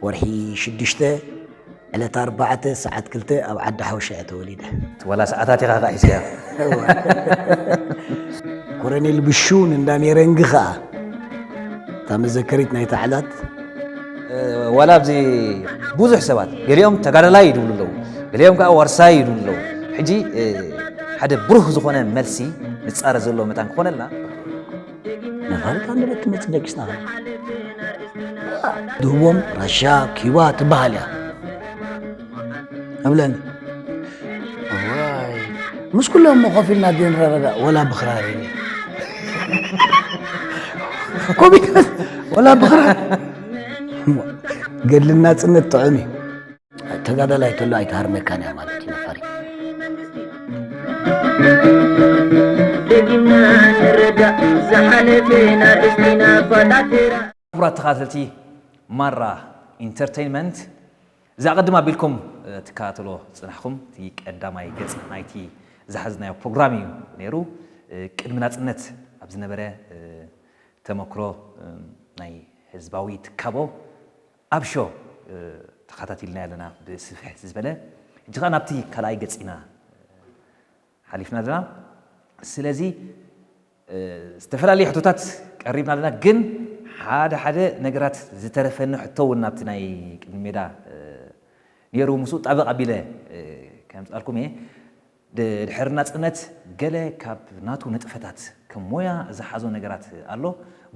ወርሒ ሽዱሽተ ዕለት ኣርባዕተ ሰዓት ክልተ ኣብ ዓዲ ሓውሻ እየ ተወሊደ። ወላ ሰዓታት ኢኻ ካ ሒዝካያ። ኮረኔል ብሹ ንእንዳ ሜረንጊ ኸኣ እታ መዘከሪት ናይታ ዕለት። ዋላ ኣብዚ ብዙሕ ሰባት ገሊኦም ተጋዳላይ ይድብሉ ኣለዉ፣ ገሊኦም ከዓ ዋርሳይ ይድብሉ ኣለዉ። ሕጂ ሓደ ብሩህ ዝኾነ መልሲ ንፃረ ዘሎ መታን ክኾነልና ነፋሪት ኣንደበት ትመጽእ ደቂስና ድህቦም ራሻ ኪባ ትበሃል እያ እብለኒ። እዋይ፣ ምስ ኩሎም ኮፍ ኢልና ድንረዳዳእ ወላ ብኽራር ኢለ። ኮሚት ወላ ብኽራር። ገድሊ ናጽነት ጥዑም እዩ። ተጋዳላይ ከሎ ኣይትሃርመካን እያ ማለት እዩ ነፋሪት። ደጊምና ንረዳእ ዝሓለፈ ናርእስቲና ፋጣ ተራ ክቡራት ተኸታተልቲ ማራ ኢንተርቴይንመንት፣ እዚ ኣቐድም ኣቢልኩም ትከታተሎ ዝጸናሕኩም እቲ ቀዳማይ ገጽ ናይቲ ዝሓዝናዮ ፕሮግራም እዩ ነይሩ። ቅድሚ ናጽነት ኣብ ዝነበረ ተመክሮ ናይ ህዝባዊ ትካቦ ኣብሾ ተኸታቲልና ኣለና ብስፍሕ ዝበለ። ሕጂ ኸኣ ናብቲ ካልኣይ ገጽ ኢና ሓሊፍና ኣለና። ስለዚ ዝተፈላለዩ ሕቶታት ቀሪብና ኣለና፣ ግን ሓደ ሓደ ነገራት ዝተረፈኒ ሕቶ እውን ናብቲ ናይ ቅድሚ ሜዳ ነይሩ፣ ምስኡ ጣበቕ ኣቢለ ከምፅኣልኩም እየ። ድሕሪ ናፅነት ገለ ካብ ናቱ ንጥፈታት ከም ሞያ ዝሓዞ ነገራት ኣሎ።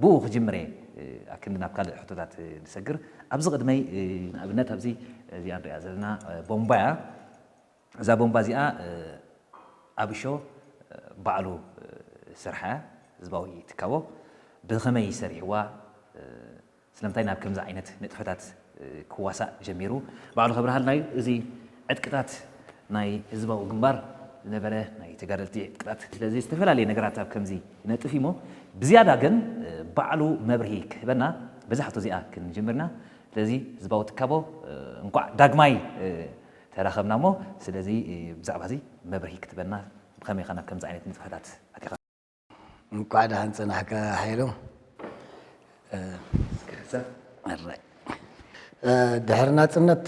ብኡ ክጅምር እየ ኣክንዲ ናብ ካልእ ሕቶታት ንሰግር። ኣብዚ ቅድመይ ንኣብነት ኣብዚ እዚኣ ንሪኣ ዘለና ቦምባ እያ። እዛ ቦምባ እዚኣ ኣብሾ ባዕሉ ስርሓ ህዝባዊ ትካቦ ብኸመይ ሰሪሕዋ ስለምንታይ ናብ ከምዚ ዓይነት ንጥፈታት ክዋሳእ ጀሚሩ ባዕሉ ከብርሃልና እዩ። እዚ ዕጥቅታት ናይ ህዝባዊ ግንባር ዝነበረ ናይ ተጋደልቲ ዕጥቅታት ስለዚ ዝተፈላለየ ነገራት ኣብ ከምዚ ይነጥፍ እሞ ብዝያዳ ግን ባዕሉ መብርሂ ክህበና በዛ ሕቶ እዚኣ ክንጅምርና። ስለዚ ህዝባዊ ትካቦ እንቋዕ ዳግማይ ተራኸብና እሞ ስለዚ ብዛዕባ እዚ መብርሂ ክትበና ብኸመይ ኸ ናብ ከምዚ ዓይነት ንጥፈታት ኣቲኻ? እንኳዕ ደሓን ጸናሕካ ሓይሎም። ድሕሪ ናጽነት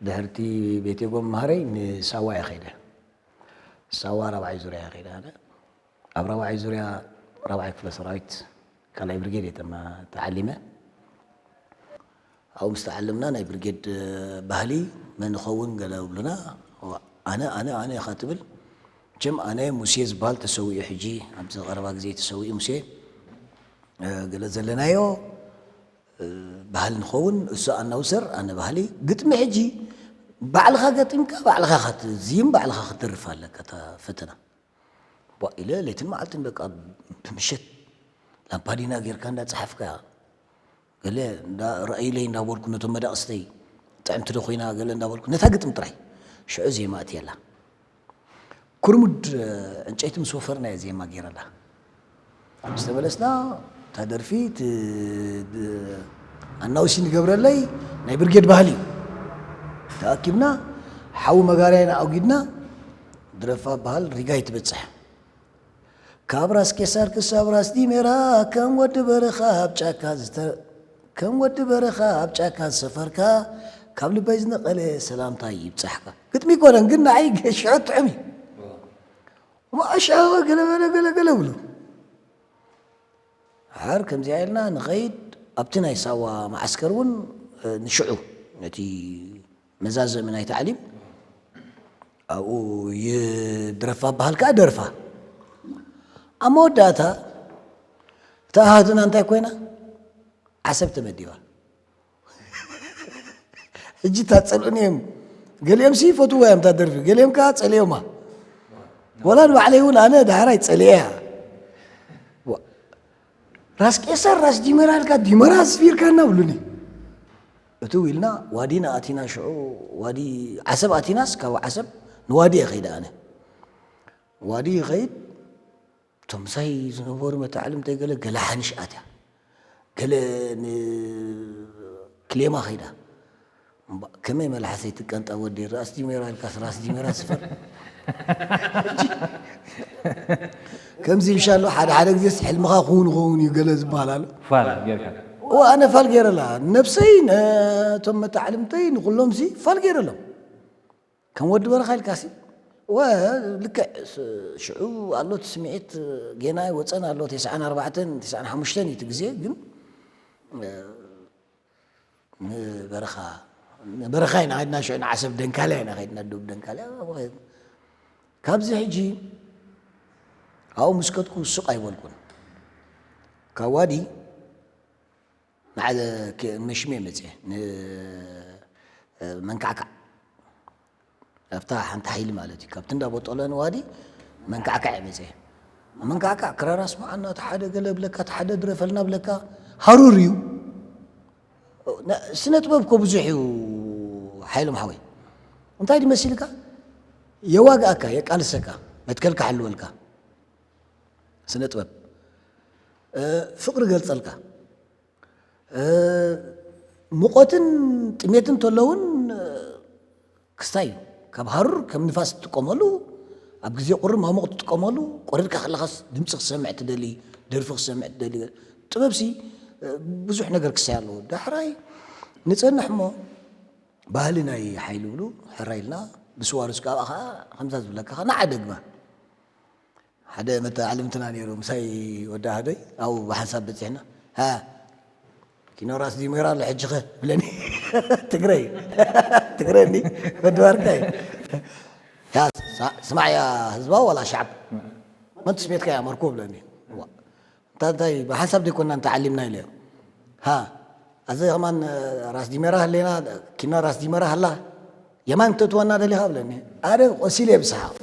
ድሕርቲ ቤቴጎ መሃረይ ንሳዋ እየ ኸይደ። ሳዋ ራብዓይ ዙርያ እየ ኸይደ ኣነ። ኣብ ራብዓይ ዙርያ ራብዓይ ክፍለ ሰራዊት ካልኣይ ብርጌድ እየ ተማ- ተዓሊመ። ኣብኡ ምስ ተዓለምና ናይ ብርጌድ ባህሊ መን ይኸውን ገለ ይብሉና። ኣነ ኣነ ኣነ ኢኻ ትብል። መቸም ኣነ ሙሴ ዝበሃል ተሰዊኡ ሕጂ ኣብዚ ቀረባ ግዜ ተሰዊኡ ሙሴ ገለ ዘለናዮ ባህሊ ንኸውን እሱ ኣናውሰር ኣነ ባህሊ ግጥሚ ሕጂ ባዕልኻ ገጢምካ ባዕልኻ ክትዝይም ባዕልኻ ክትደርፍ ኣለካ እታ ፈተና። ቧ ኢለ ለይትን መዓልትን በቃ ብምሸት ላምፓዲና ጌርካ እንዳጸሓፍካ ገለ እንዳ ረኣዩለይ እንዳበልኩ ነቶም መዳቕስተይ ጥዕምቲ ዶ ኮይና ገለ እንዳበልኩ ነታ ግጥም ጥራይ ሽዑ ዜማ እትየላ። ክርሙድ ዕንጨይቲ ምስ ወፈርና እየ ዜማ ጌረላ። ምስ ተመለስና እታ ደርፊ ኣናውሲ ንገብረለይ ናይ ብርጌድ ባህሊ እዩ። ተኣኪብና ሓዊ መጋርያና ኣጉድና ድረፋ በሃል ሪጋ እዩ ትበፅሕ። ካብ ራስ ቄሳር ክሳብ ራስ ዲሜራ ከም ወዲ በረኻ ኣብ ጫካ ዝተ ከም ወዲ በረኻ ኣብ ጫካ ዝሰፈርካ ካብ ልበይ ዝነቐለ ሰላምታ ይብጻሕካ። ግጥሚ ኣይኮነን ግን ንዓይ ሽዑ ጥዑም እዩ። እሞ ኣሻ ገለ በለ ገለ ገለ ብሉ። ሓር ከምዚኣ ኢልና ንኸይድ ኣብቲ ናይ ሳዋ መዓስከር እውን ንሽዑ ነቲ መዛዘሚ ናይ ታዕሊም ኣብኡ ይድረፋ በሃል ከዓ ደርፋ ኣብ መወዳእታ እታ ኣሃዱና እንታይ ኮይና ዓሰብ ተመዲባ ሕጂ እታ ፀልኡኒ እዮም ገሊኦም ሲ ይፈትዎ እዮም እታ ደርፊ ገሊኦም ከዓ ፀልዮማ ወላ ንባዕለይ እውን ኣነ ዳሕራይ ፀልየ እያ ራስ ቄሳር ራስ ዲመራ ኢልካ ዲመራ ኣስፊርካና ብሉኒ እትው ኢልና ዋዲና ኣቲና ሽዑ ዋዲ ዓሰብ ኣቲናስ ካብ ዓሰብ ንዋዲ እየ ከይደ ኣነ ዋዲ ይኸይድ እቶም ምሳይ ዝነበሩ መታዕልምተይ ገለ ገለ ሓንሽ ኣትያ ገለ ንክሌማ ኸይዳ እምባ- ከመይ መልሓሰይ ትቀንጣ ወዲ ራስ ዲሜራ ኢልካስ ራስ ዲሜራ ስፈር ከምዚ ይሻሎ ሓደ ሓደ ግዜስ ሕልምኻ ክውን ኸውን እዩ ገለ ዝበሃል ኣሎ ፋል ጌርካ ኣነ ፋል ገይረላ ነብሰይ፣ ነቶም መታዕልምተይ፣ ንኩሎም ሲ ፋል ገይረሎም። ከም ወዲ በረኻ ኢልካ ሲ ወ ልክዕ ስ- ሽዑ ኣሎ እቲ ስምዒት፣ ጌና ይወፀን ኣሎ። ተስዓን ኣርባዕተን ተስዓን ሓሙሽተን እዩ እቲ ግዜ። ግን ንበረኻ ንበረኻ ኢና ከድና፣ ሽዑ ንዓሰብ ደንካልያ ኢና ከድና፣ ዱብ ደንካልያ። ካብዚ ሕጂ ኣብኡ ምስ ከድኩ ሱቕ ኣይበልኩን። ካብ ዋዲ ንዓ መሽሜ መፅየ ንመንካዕካዕ ኣብታ ሓንቲ ሓይሊ ማለት እዩ። ካብቲ እንዳ ቦጦለ ንዋዲ መንካዕካዕ መፅየ። መንካዕካዕ ክራር ኣስማዓና፣ እቲ ሓደ ገለ ብለካ፣ እቲ ሓደ ድረፈልና ብለካ፣ ሃሩር እዩ። ስነ ጥበብ እኮ ብዙሕ እዩ ሓይሎም ሓወይ። እንታይ ድመሲልካ? የዋግኣካ፣ የቃልሰካ፣ መትከልካ ሓልወልካ። ስነ ጥበብ ፍቕሪ ገልጸልካ። ሙቐትን ጥሜትን እንተሎ እውን ክስታይ እዩ። ካብ ሃሩር ከም ንፋስ ትጥቀመሉ፣ ኣብ ግዜ ቁሪ ማሙቕ ትጥቀመሉ፣ ቆሪርካ ከለኻስ ድምፂ ክሰምዕ ትደሊ፣ ደርፊ ክሰምዕ ትደሊ። ጥበብሲ ብዙሕ ነገር ክሳይ ኣለዎ። ዳሕራይ ንጸንሕ እሞ ባህሊ ናይ ሓይሊ ብሉ ሕራይ ኢልና ብስዋርስ ካብኣ ከዓ ከምዛ ዝብለካ ከዓ ንዓደ ግባ ሓደ መተዓልምትና ነይሩ ምሳይ ወዲ ኣህደይ ኣብኡ ብሓንሳብ በፂሕና ሃ ኪኖራስ ዲሜራ ኣሎ ሕጂ ኸ ብለኒ ትግረይ ትግረኒ ወዲ ባርካይ ስማዕ ያ ህዝባዊ ዋላ ሻዕብ መን ትስሜትካ ያ መርኮ ብለኒ እንታይ እንታይ ብሓንሳብ ደይኮና እንተዓሊምና ኢለ ሃ ኣዘ ከማን ራስ ዲሜራ ህሌና ኪና ራስ ዲሜራ ሃላ የማን ተትወና ደሊኻ ብለኒ ኣደ ቆሲለ ብስሓቕ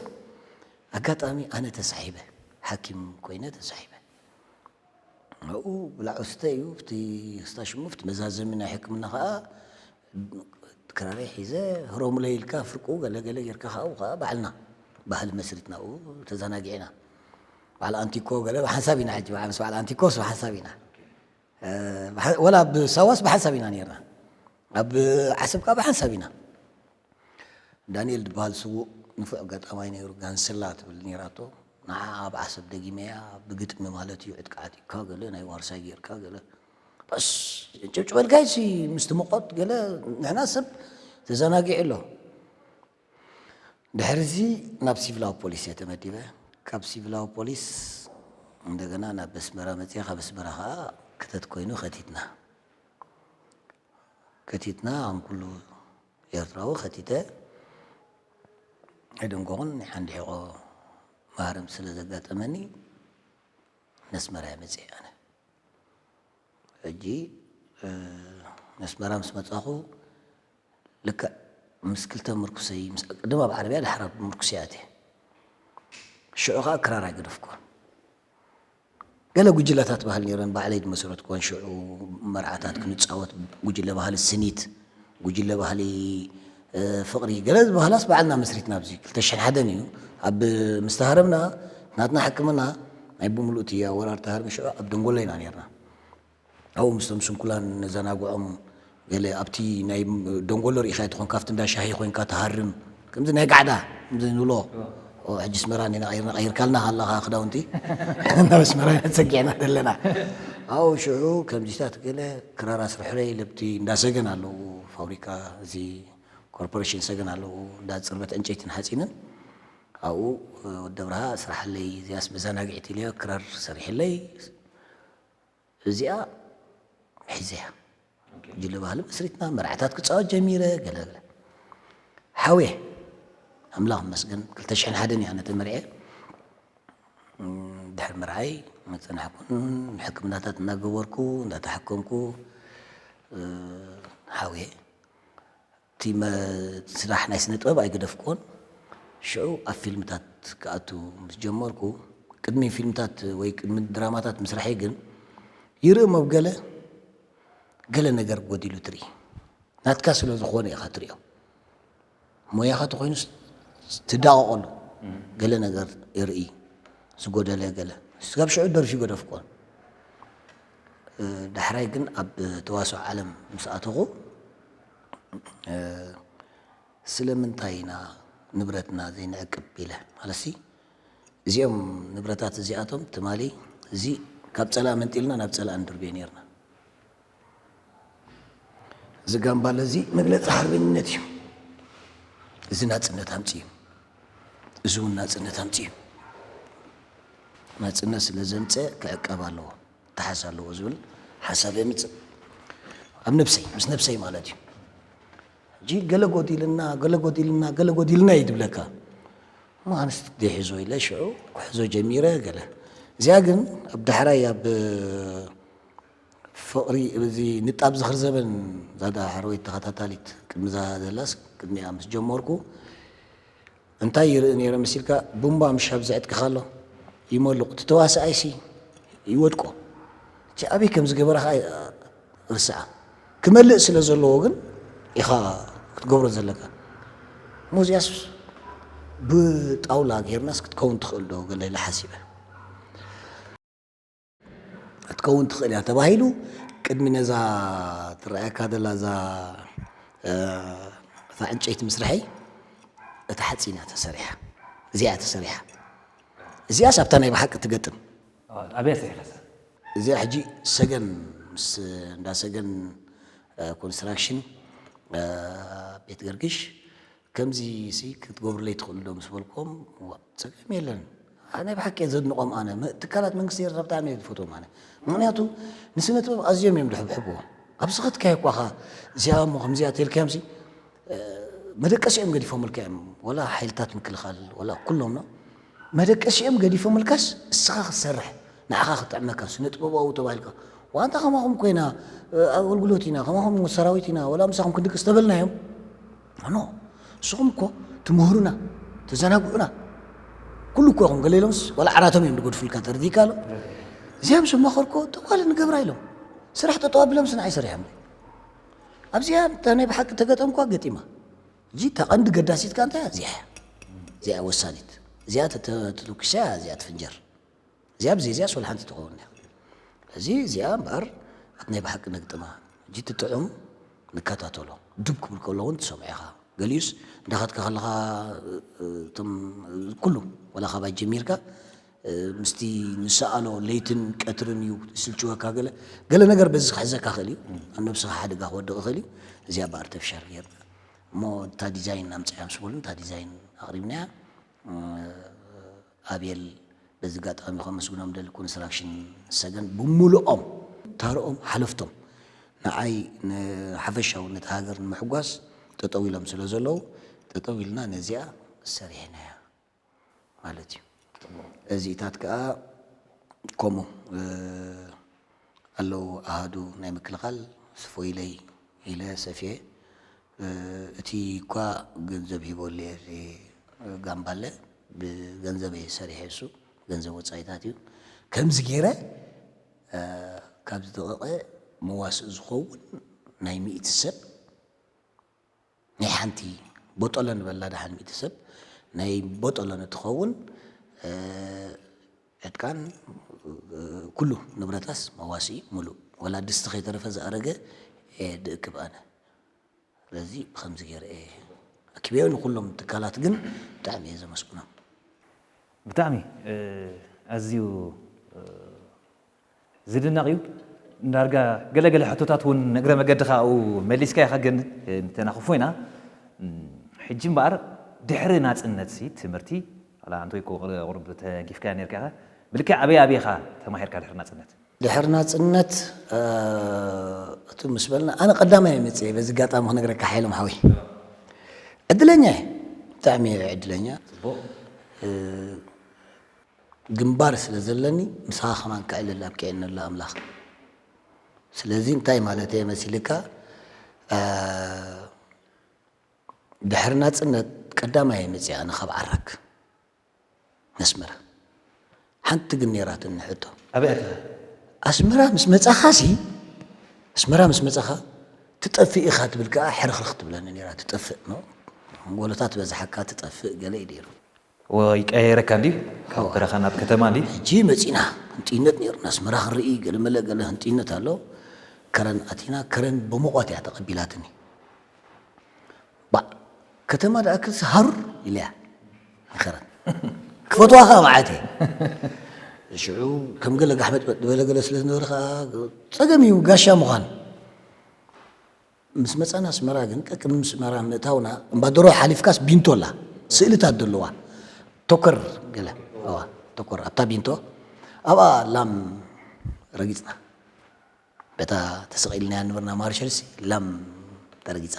ኣጋጣሚ ኣነ ተሳሒበ ሓኪም ኮይነ ተሳሒበ ኣብኡ ብላዕ ስተ እዩ እቲ ስታሽሙ እቲ መዛዘሚ ናይ ሕክምና ከዓ ክራረይ ሒዘ ህሮሙለይ ኢልካ ፍርቁ ገለገለ ጌርካ ከዓ ከዓ ባዕልና ባህሊ መስሪትና ኣብኡ ተዘናጊዕና በዓል ኣንቲኮ ገለ ብሓንሳብ ኢና ሕጂ ምስ በዓል ኣንቲኮስ ብሓንሳብ ኢና ወላ ኣብ ሳዋስ ብሓንሳብ ኢና ነርና ኣብ ዓሰብ ከዓ ብሓንሳብ ኢና ዳንኤል ዝበሃል ስዉእ ንፉዕ ገጣማይ ነይሩ፣ ጋንስላ ትብል ነይራቶ። ንዓ ኣብ ዓሰብ ደጊመያ ብግጥሚ ማለት እዩ ዕጥቂ ዓጢቕካ ገለ ናይ ዋርሳይ ጌርካ ገለ በስ ጭብጭበልካይሲ ምስቲ ሙቐት ገለ ንሕና ሰብ ተዘናጊዑ ኣሎ። ድሕሪዚ ናብ ሲቪላዊ ፖሊስ እየ ተመዲበ። ካብ ሲቪላዊ ፖሊስ እንደገና ናብ ኣስመራ መፅየ። ካብ ኣስመራ ከዓ ክተት ኮይኑ ከቲትና። ከቲትና ከም ኩሉ ኤርትራዊ ከቲተ ኣይደንጎኹን ናይ ሓንዲ ሕቖ ማህረም ስለ ዘጋጠመኒ ነስመራ እየ መፅየ ኣነ ሕጂ ነስመራ ምስ መፃኹ ልክዕ ምስ ክልተ ምርኩሰይ ምስ ቅድም ኣብ ዓረብያ ድሓር ኣብ ምርኩሰይ ኣትየ ሽዑ ከዓ ክራር ኣይገደፍኩ ገለ ጉጅለታት ባህሊ ነይረን ባዕለይ ዝመሰረትኩወን ሽዑ መርዓታት ክንፃወት ጉጅለ ባህሊ ስኒት ጉጅለ ባህሊ ፍቕሪ ገለ ዝበሃላስ ባዕልና መስሪትና ኣብዚ ክልተ ሽሕን ሓደን እዩ ኣብ ምስተሃረምና ናትና ሕክምና ናይ ብምሉእ እቲ ኣወራር ተሃርሚ ሽዑ ኣብ ደንጎሎ ኢና ነርና ኣብኡ ምስቶም ስንኩላን ነዘናግዖም ገለ ኣብቲ ናይ ደንጎሎ ርኢኻ ትኾን ካብቲ እንዳ ሻሂ ኮይንካ ትሃርም ከምዚ ናይ ጋዕዳ ከምዚ ንብሎ ሕጂ ስመራ ኒና ቀይርና ቀይርካልና ኣለኻ ክዳውንቲ ናብ ኣስመራ ኢና ተሰጊዕና ዘለና ኣብኡ ሽዑ ከምዚታት ገለ ክራር ኣስርሕለይ ለብቲ እንዳ ሰገን ኣለዉ ፋብሪካ እዚ ኮርፖሬሽን ሰገን ኣለዉ እንዳ ፅርበት ዕንጨይትን ሓፂንን ኣብኡ ወዲ ኣብርሃ ስራሕለይ እዚኣስ መዘናግዒት ኢለዮ ክራር ሰሪሕለይ እዚኣ ሒዘያ ጉጅለ ባህሊ መስሪትና መርዓታት ክፃወት ጀሚረ ገለገለ ሓውየ ኣምላኽ መስገን ክልተ ሽሕን ሓደን እያ ነተመርዐ ድሕሪ ምርዓይ መፀናሕኩን ሕክምናታት እናገበርኩ እንዳተሓከምኩ ሓውየ እቲ ስራሕ ናይ ስነ ጥበብ ኣይገደፍኩዎን ሽዑ ኣብ ፊልምታት ክኣቱ ምስ ጀመርኩ ቅድሚ ፊልምታት ወይ ቅድሚ ድራማታት ምስራሐይ ግን ይርኢ መብገለ ገለ ነገር ጎዲሉ ትርኢ ናትካ ስለ ዝኾነ ኢኻ ትሪኦ ሞያኻ ተኾይኑ ትዳቐቐሉ ገለ ነገር ይርኢ ዝጎደለ ገለ ስጋብ ሽዑ ደርፊ ገደፍኩዎን ዳሕራይ ግን ኣብ ተዋስኦ ዓለም ምስ ኣተኹ ስለምንታይ ኢና ንብረትና ዘይንዕቅብ ኢለ ማለትሲ እዚኦም ንብረታት እዚኣቶም ትማሊ እዚ ካብ ፀላእ መንጢልና ናብ ፀላእ ንድርብዮ ነርና እዚ ጋምባለ እዚ መግለፂ ሓርበኝነት እዩ። እዚ ናፅነት ኣምፅኡ እዩ። እዚ እውን ናፅነት ኣምፅኡ እዩ። ናፅነት ስለ ዘምፀ ክዕቀብ ኣለዎ፣ ክተሓዝ ኣለዎ ዝብል ሓሳብ የምፅእ። ኣብ ነብሰይ፣ ምስ ነብሰይ ማለት እዩ። ሕጂ ገለ ጎዲልና፣ ገለ ጎዲልና፣ ገለ ጎዲልና እዩ ዝብለካ። እሞ ኣነስ ደይ ሕዞ ኢለ ሽዑ ክሕዞ ጀሚረ ገለ። እዚኣ ግን ኣብ ዳሕራይ ኣብ ፍቕሪ፣ እዚ ንጣብ ዝኽሪ ዘበን ዛዳ ሓረወይት ተኸታታሊት ቅድሚ እዛ ዘላስ ቅድሚኣ ምስ ጀመርኩ እንታይ ይርኢ ነይረ መሲልካ? ቡምባ ምሽ ኣብዚ ዕጥቅኻ ኣሎ ይመሉቕ። እቲ ተዋሳኣይሲ ይወድቆ። እቲ ኣበይ ከም ዝገበረ ኸኣ ርስዓ። ክመልእ ስለ ዘለዎ ግን ኢኻ ክትገብሮ ዘለካ። እሞ እዚኣስ ብጣውላ ጌርናስ ክትከውን ትኽእል ዶ? ገለ ኢለ ሓሲበ። ክትከውን ትኽእል እያ ተባሂሉ፣ ቅድሚ ነዛ ትረኣየካ ዘላ እዛ፣ እ፣ እታ ዕንጨይቲ ምስርሐይ፣ እታ ሓፂን እያ ተሰሪሓ። እዚኣ እያ ተሰሪሓ። እዚኣስ ኣብታ ናይ ብሓቂ ትገጥም። ኣበይ ሰሪሕካሳ? እዚኣ ሕጂ ሰገን፣ ምስ እንዳ ሰገን፣ እ፣ ኮንስትራክሽን፣ እ፣ ቤት ገርግሽ፣ ከምዚ ሲ ክትገብሩለይ ትኽእሉ ዶ ምስ በልኩም፣ ዋ፣ ጸገም የለን። ኣነ ብሓቂ እየ ዘድንቖም። ኣነ መ-፣ ትካላት መንግስቲ ኤርትራ ብጣዕሚ እየ ዝፈትዎም ኣነ። ምኽንያቱ ንስነ ጥበብ ኣዝዮም እዮም ዝሕብሕብዎ። ኣብ ዝኸድካዮ እኳ ኸ እዚኣ እሞ ከምዚኣ ተልካዮም ሲ፣ እ፣ መደቀሲኦም ገዲፎምልካ እዮም። ወላ ሓይልታት ምክልኻል፣ ወላ ኩሎም ነው። መደቀሲኦም ገዲፎምልካስ እስኻ ክትሰርሕ፣ ንዓኻ ክጥዕመካ፣ ስነ ጥበባዊ ተባሂልካ። ዋንታ ከማኹም ኮይና፣ እ፣ ኣገልግሎት ኢና፣ ከማኹም ሰራዊት ኢና፣ ወላ ምሳኹም ክንድቅስ ተበልናዮም። ኖ፣ ንስኹም እኮ ትምህሩና፣ ተዘናግዑና። ኩሉ እኮ ኢኹም ገለ ኢሎምስ፣ ዋላ ዓራቶም እዮም ዝገድፉልካ፣ ተረዲእካ ኣሎ። እዚኦም ዝመኸርኮ ጠዋሊ ንገብራ ኢሎም። ስራሕ ጠጠው ኣቢሎምስ ንዓይ ሰሪሖም። ኣብዚኣ እታ ናይ ብሓቂ ተገጠምኳ ገጢማ። እዚ እታ ቀንዲ ገዳሲትካ እንታይ እያ? እዚኣ እያ። እዚኣ እያ ወሳኒት። እዚኣ ተተ-፣ ተተኩሳ እያ፣ እዚኣ ትፍንጀር። እዚኣ ብዘይ እዚኣ ሶል ሓንቲ ትኸውን እያ። እዚ እዚኣ እምበኣር ኣብ ናይ ብሓቂ ነግጥማ። ሕጂ እቲ ጥዑም ንከታተሎ። ድብ ክብል ከሎ እውን ትሰምዖ ኢኻ። ገሊኡስ እንዳኸድካ ከለኻ፣ እ፣ እ፣ እቶም፣ እ፣ ኩሉ፣ ወላ ካባይ ጀሚርካ፣ እ፣ ምስቲ ንሰኣሎ ለይትን ቀትርን እዩ ዝስልችወካ። ገለ፣ ገለ ነገር በዚ ክሕዘካ ክእል እዩ። ኣብ ነብስኻ ሓደጋ ክወድቕ ይኽእል እዩ። እዚኣ ብኣርተፊሻል ጌርና እሞ እታ ዲዛይን ኣምፅያ ምስ በሉ፣ እታ ዲዛይን ኣቕሪብናያ። እ፣ ኣቤል በዚ ኣጋጣሚ ከመስግኖም ደሊ ኮንስትራክሽን ሰገን ብምሉኦም ታርኦም ሓለፍቶም ንዓይ ንሓፈሻዊ ነቲ ሃገር ንምሕጓስ ጠጠው ኢሎም ስለ ዘለዉ ጠጠው ኢልና ነዚኣ ሰሪሕናያ ማለት እዩ። እዚታት ከኣ ከምኡ፣ እ፣ ኣለዉ ኣሃዱ ናይ ምክልኻል ስፎ ኢለይ ኢለ ሰፍየ፣ እ፣ እቲ እኳ ገንዘብ ሂበሉ እየ፣ እዚ ጋምባለ ብገንዘብ እየ ሰሪሐ፣ እሱ ገንዘብ ወጻኢታት እዩ። ከምዚ ገይረ፣ እ፣ ካብ ዝደቐቐ መዋስእ ዝኸውን ናይ ሚእቲ ሰብ ናይ ሓንቲ ቦጠሎ ንበላ ደሓን ሚእቲ ሰብ ናይ ቦጠሎ ንትኸውን፣ እ፣ ዕጥቃን፣ እ፣ ኩሉ ንብረታስ መዋስኢ ሙሉእ፣ ወላ ድስቲ ከይተረፈ ዝኣረገ እየ ድእክብ ኣነ። ስለዚ ብኸምዚ ገይረ እየ ኣኪበዮ። ንኩሎም ትካላት ግን ብጣዕሚ እየ ዘመስግኖም። ብጣዕሚ፣ እ፣ ኣዝዩ፣ እ፣ ዝድነቕ እዩ። ዳርጋ ገለገለ ሕቶታት እውን ንእግረ መገድኻ ኣብኡ መሊስካ ኢኻ፣ ግን፣ እ፣ ንተናኽፎ ኢና። እም፣ ሕጂ እምበኣር ድሕሪ ናጽነት ሲ ትምህርቲ፣ ዋላ ኣንተ እኮ ቁር-፣ ቁሩብ ተጊፍካያ ነርካ ኢኻ። ብልክዕ ኣበይ ኣበይ ኢኻ ተማሂርካ ድሕሪ ናጽነት? ድሕሪ ናጽነት፣ እ፣ እቲ ምስ በልና፣ ኣነ ቀዳማይ እየ መጽየ፣ በዚ ኣጋጣሚ ክነግረካ ሓይሎም ሓወይ። ዕድለኛ እየ፣ ብጣዕሚ እየ ዕድለኛ። ጽቡቕ። እ፣ ግንባር ስለ ዘለኒ፣ ምሳኻ ከማን ከዕልል ኣብቂዐኒ ኣሎ ኣምላኽ። ስለዚ እንታይ ማለት እየ መሲልካ? እ፣ ድሕሪ ናጽነት ቀዳማይ እየ መጽየ ኣነ ካብ ዓራክ። ኣስመራ። ሓንቲ ግን ነይራትኒ ሕቶ። ኣበይ ኣቲኻ? ኣስመራ ምስ መጻኻሲ፣ ኣስመራ ምስ መጻኻ ትጠፍእ ኢኻ ትብል ከኣ ሕርኽርኽ ትብለኒ ነይራ፣ ትጠፍእ፣ ኖ? ወለታ ትበዝሓካ ትጠፍእ ገለ እዩ ነይሩ። ወ-፣ ይቀያየረካ እንድዩ? ካብ እወ። በረኻ ናብ ከተማ እንድዩ? ሕጂ መጺና፣ ህንጥይነት ነይሩ፣ ኣስመራ ክንርኢ፣ ገለ መለ ገለ ህንጥይነት ኣሎ። ከረን ኣቲና፣ ከረን ብሙቐት እያ ተቐቢላትኒ። ባእ፣ ከተማ ደኣ ክስ ሃሩር ኢለያ። ይኸረን። ክፈትዋ ኸኣ መዓት እየ። ሽዑ ከም ገለ ጋሕመጥመጥ ዝበለ ገለ ስለ ዝነበረ ኸኣ ጸገም እዩ ጋሻ ምዃን። ምስ መጻና ኣስመራ ግን ቀቅድሚ ኣስመራ ምእታውና እምባደሮ ሓሊፍካስ ቢንቶ ኣላ፣ ስእልታት ዘለዋ፣ ቶከር ገለ፣ እዋ፣ ቶከር ኣብታ ቢንቶ ኣብኣ ላም ረጊጽና። በታ ተሰቒልናያ ነበርና ማርሸልሲ ላም ተረጊጻ።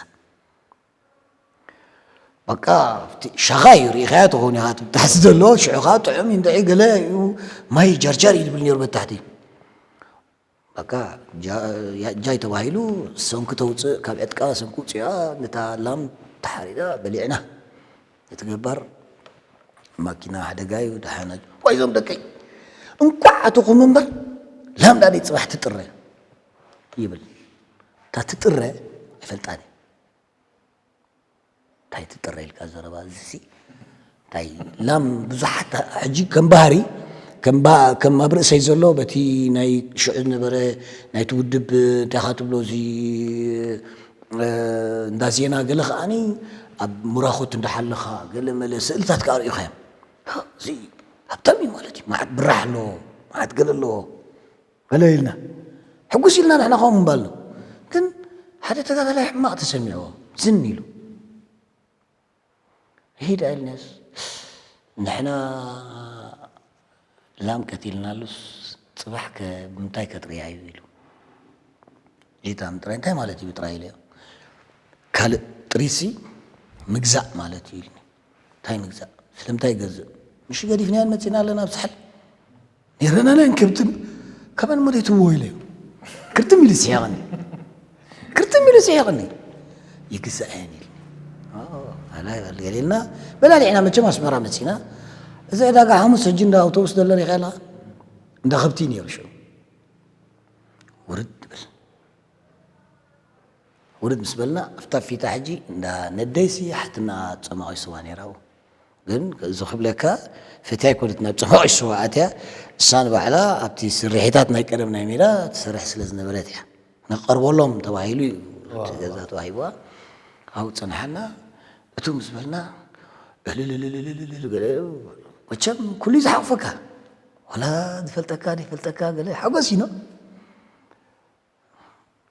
በቃ ኣብቲ ሻኻ እዩ ርኢኻያ ትኸውን ኢኻ፣ ትብታሕሲ ዘሎ ሽዑ ኸዓ ጥዑም እዩ እንድዒ ገለ እዩ፣ ማይ ጃርጃር እዩ ዝብል ነይሩ በታሕቲ። በቃ ጃ-፣ ያ-፣ ጃይ ተባሂሉ ሰንኪ ተውፅእ፣ ካብ ዕጥቃ ሰንኪ ውፅኣ፣ ነታ ላም ተሓሪዳ በሊዕና። እቲ ገባር ማኪና ሓደጋ እዩ፣ ደሓን ኣጆ። ዋይ እዞም ደቀይ፣ እንቋዕ ኣተኹም እምበር፣ ላም ዳኣ ደይ ጽባሕ ትጥረ ይብል። እታ ትጥረ ኣይፈልጣን እየ። እንታይ ትጥረ ኢልካ ዘረባ እዚሲ? እንታይ ላም ብዙሓት ሕጂ ከም ባህሪ፣ ከም ባ-፣ ከም ኣብ ርእሰይ ዘሎ በቲ ናይ ሽዑ ዝነበረ ናይቲ ውድብ እንታይ ኢኻ ትብሎ እዚ፣ እ፣ እንዳ ዜና ገለ ከኣኒ ኣብ ሙራኹት እንዳሓለኻ ገለ መለ ስእልታት ከኣ ርኢኻዮም። እዚ ሃብታም እዩ ማለት እዩ። መዓት ብራሕ ኣለዎ፣ መዓት ገለ ኣለዎ። ገለ ኢልና። ሕጉስ ኢልና ንሕና ከምኡ ምባል ነው። ግን ሓደ ተጋዳላይ ሕማቕ ተሰሚዕዎ። ዝን ኢሉ። ይሄድ ኣይልነስ። ንሕና ላም ቀቲልናሉስ ጽባሕ ከ ብምንታይ ከጥርያ እዩ ኢሉ። ጂታም ጥራይ እንታይ ማለት እዩ ጥራይ ኢለዮ። ካልእ ጥሪሲ ምግዛእ ማለት እዩ ኢልኒ። እንታይ ምግዛእ? ስለምንታይ ይገዝእ? ምሽ ገዲፍናየን መጺና ኣለና ኣብ ሳሕል። ነይረናለን ከብትን ካበን መሬትዎ ኢለዮ። ክርትም ኢሉ ስሒቕኒ። ክርትም ኢሉ ስሒቕኒ። ይግዛእ እየን ኢልኒ። ኦ፣ ኣላ ይበል ገሊልና በላሊዕና መቸም ኣስመራ መጺና። እዚ ዕዳጋ ሓሙስ ሕጂ እንዳ ኣውቶቡስ ዘሎ ሪኻ ኣለኻ? እንዳ ከብቲ ነይሩ ሽዑ። ውርድ ይብል። ውርድ ምስ በልና ኣብታ ፊታ ሕጂ እንዳ ነደይሲ ሓትና ጸማቒ ስዋ ነይራ ኣብኡ። ግን እዚ ክብለካ ፈትያ ኣይኮነት ናብ ጸማቒ ስዋ ኣትያ፣ እሳ ንባዕላ ኣብቲ ስርሒታት ናይ ቀደም ናይ ሜዳ ትሰርሕ ስለ ዝነበረት እያ። ንቐርበሎም ተባሂሉ እዩ እቲ ገዛ ተዋሂብዋ። ኣብኡ ጸንሓና። እቱ ምስ በልና እልልልልልልል ገለ መቸም ኩሉ እዩ ዝሓቑፈካ። ዋላ ዝፈልጠካ ዘይፈልጠካ ገለ ሓጎስ እዩ ነው።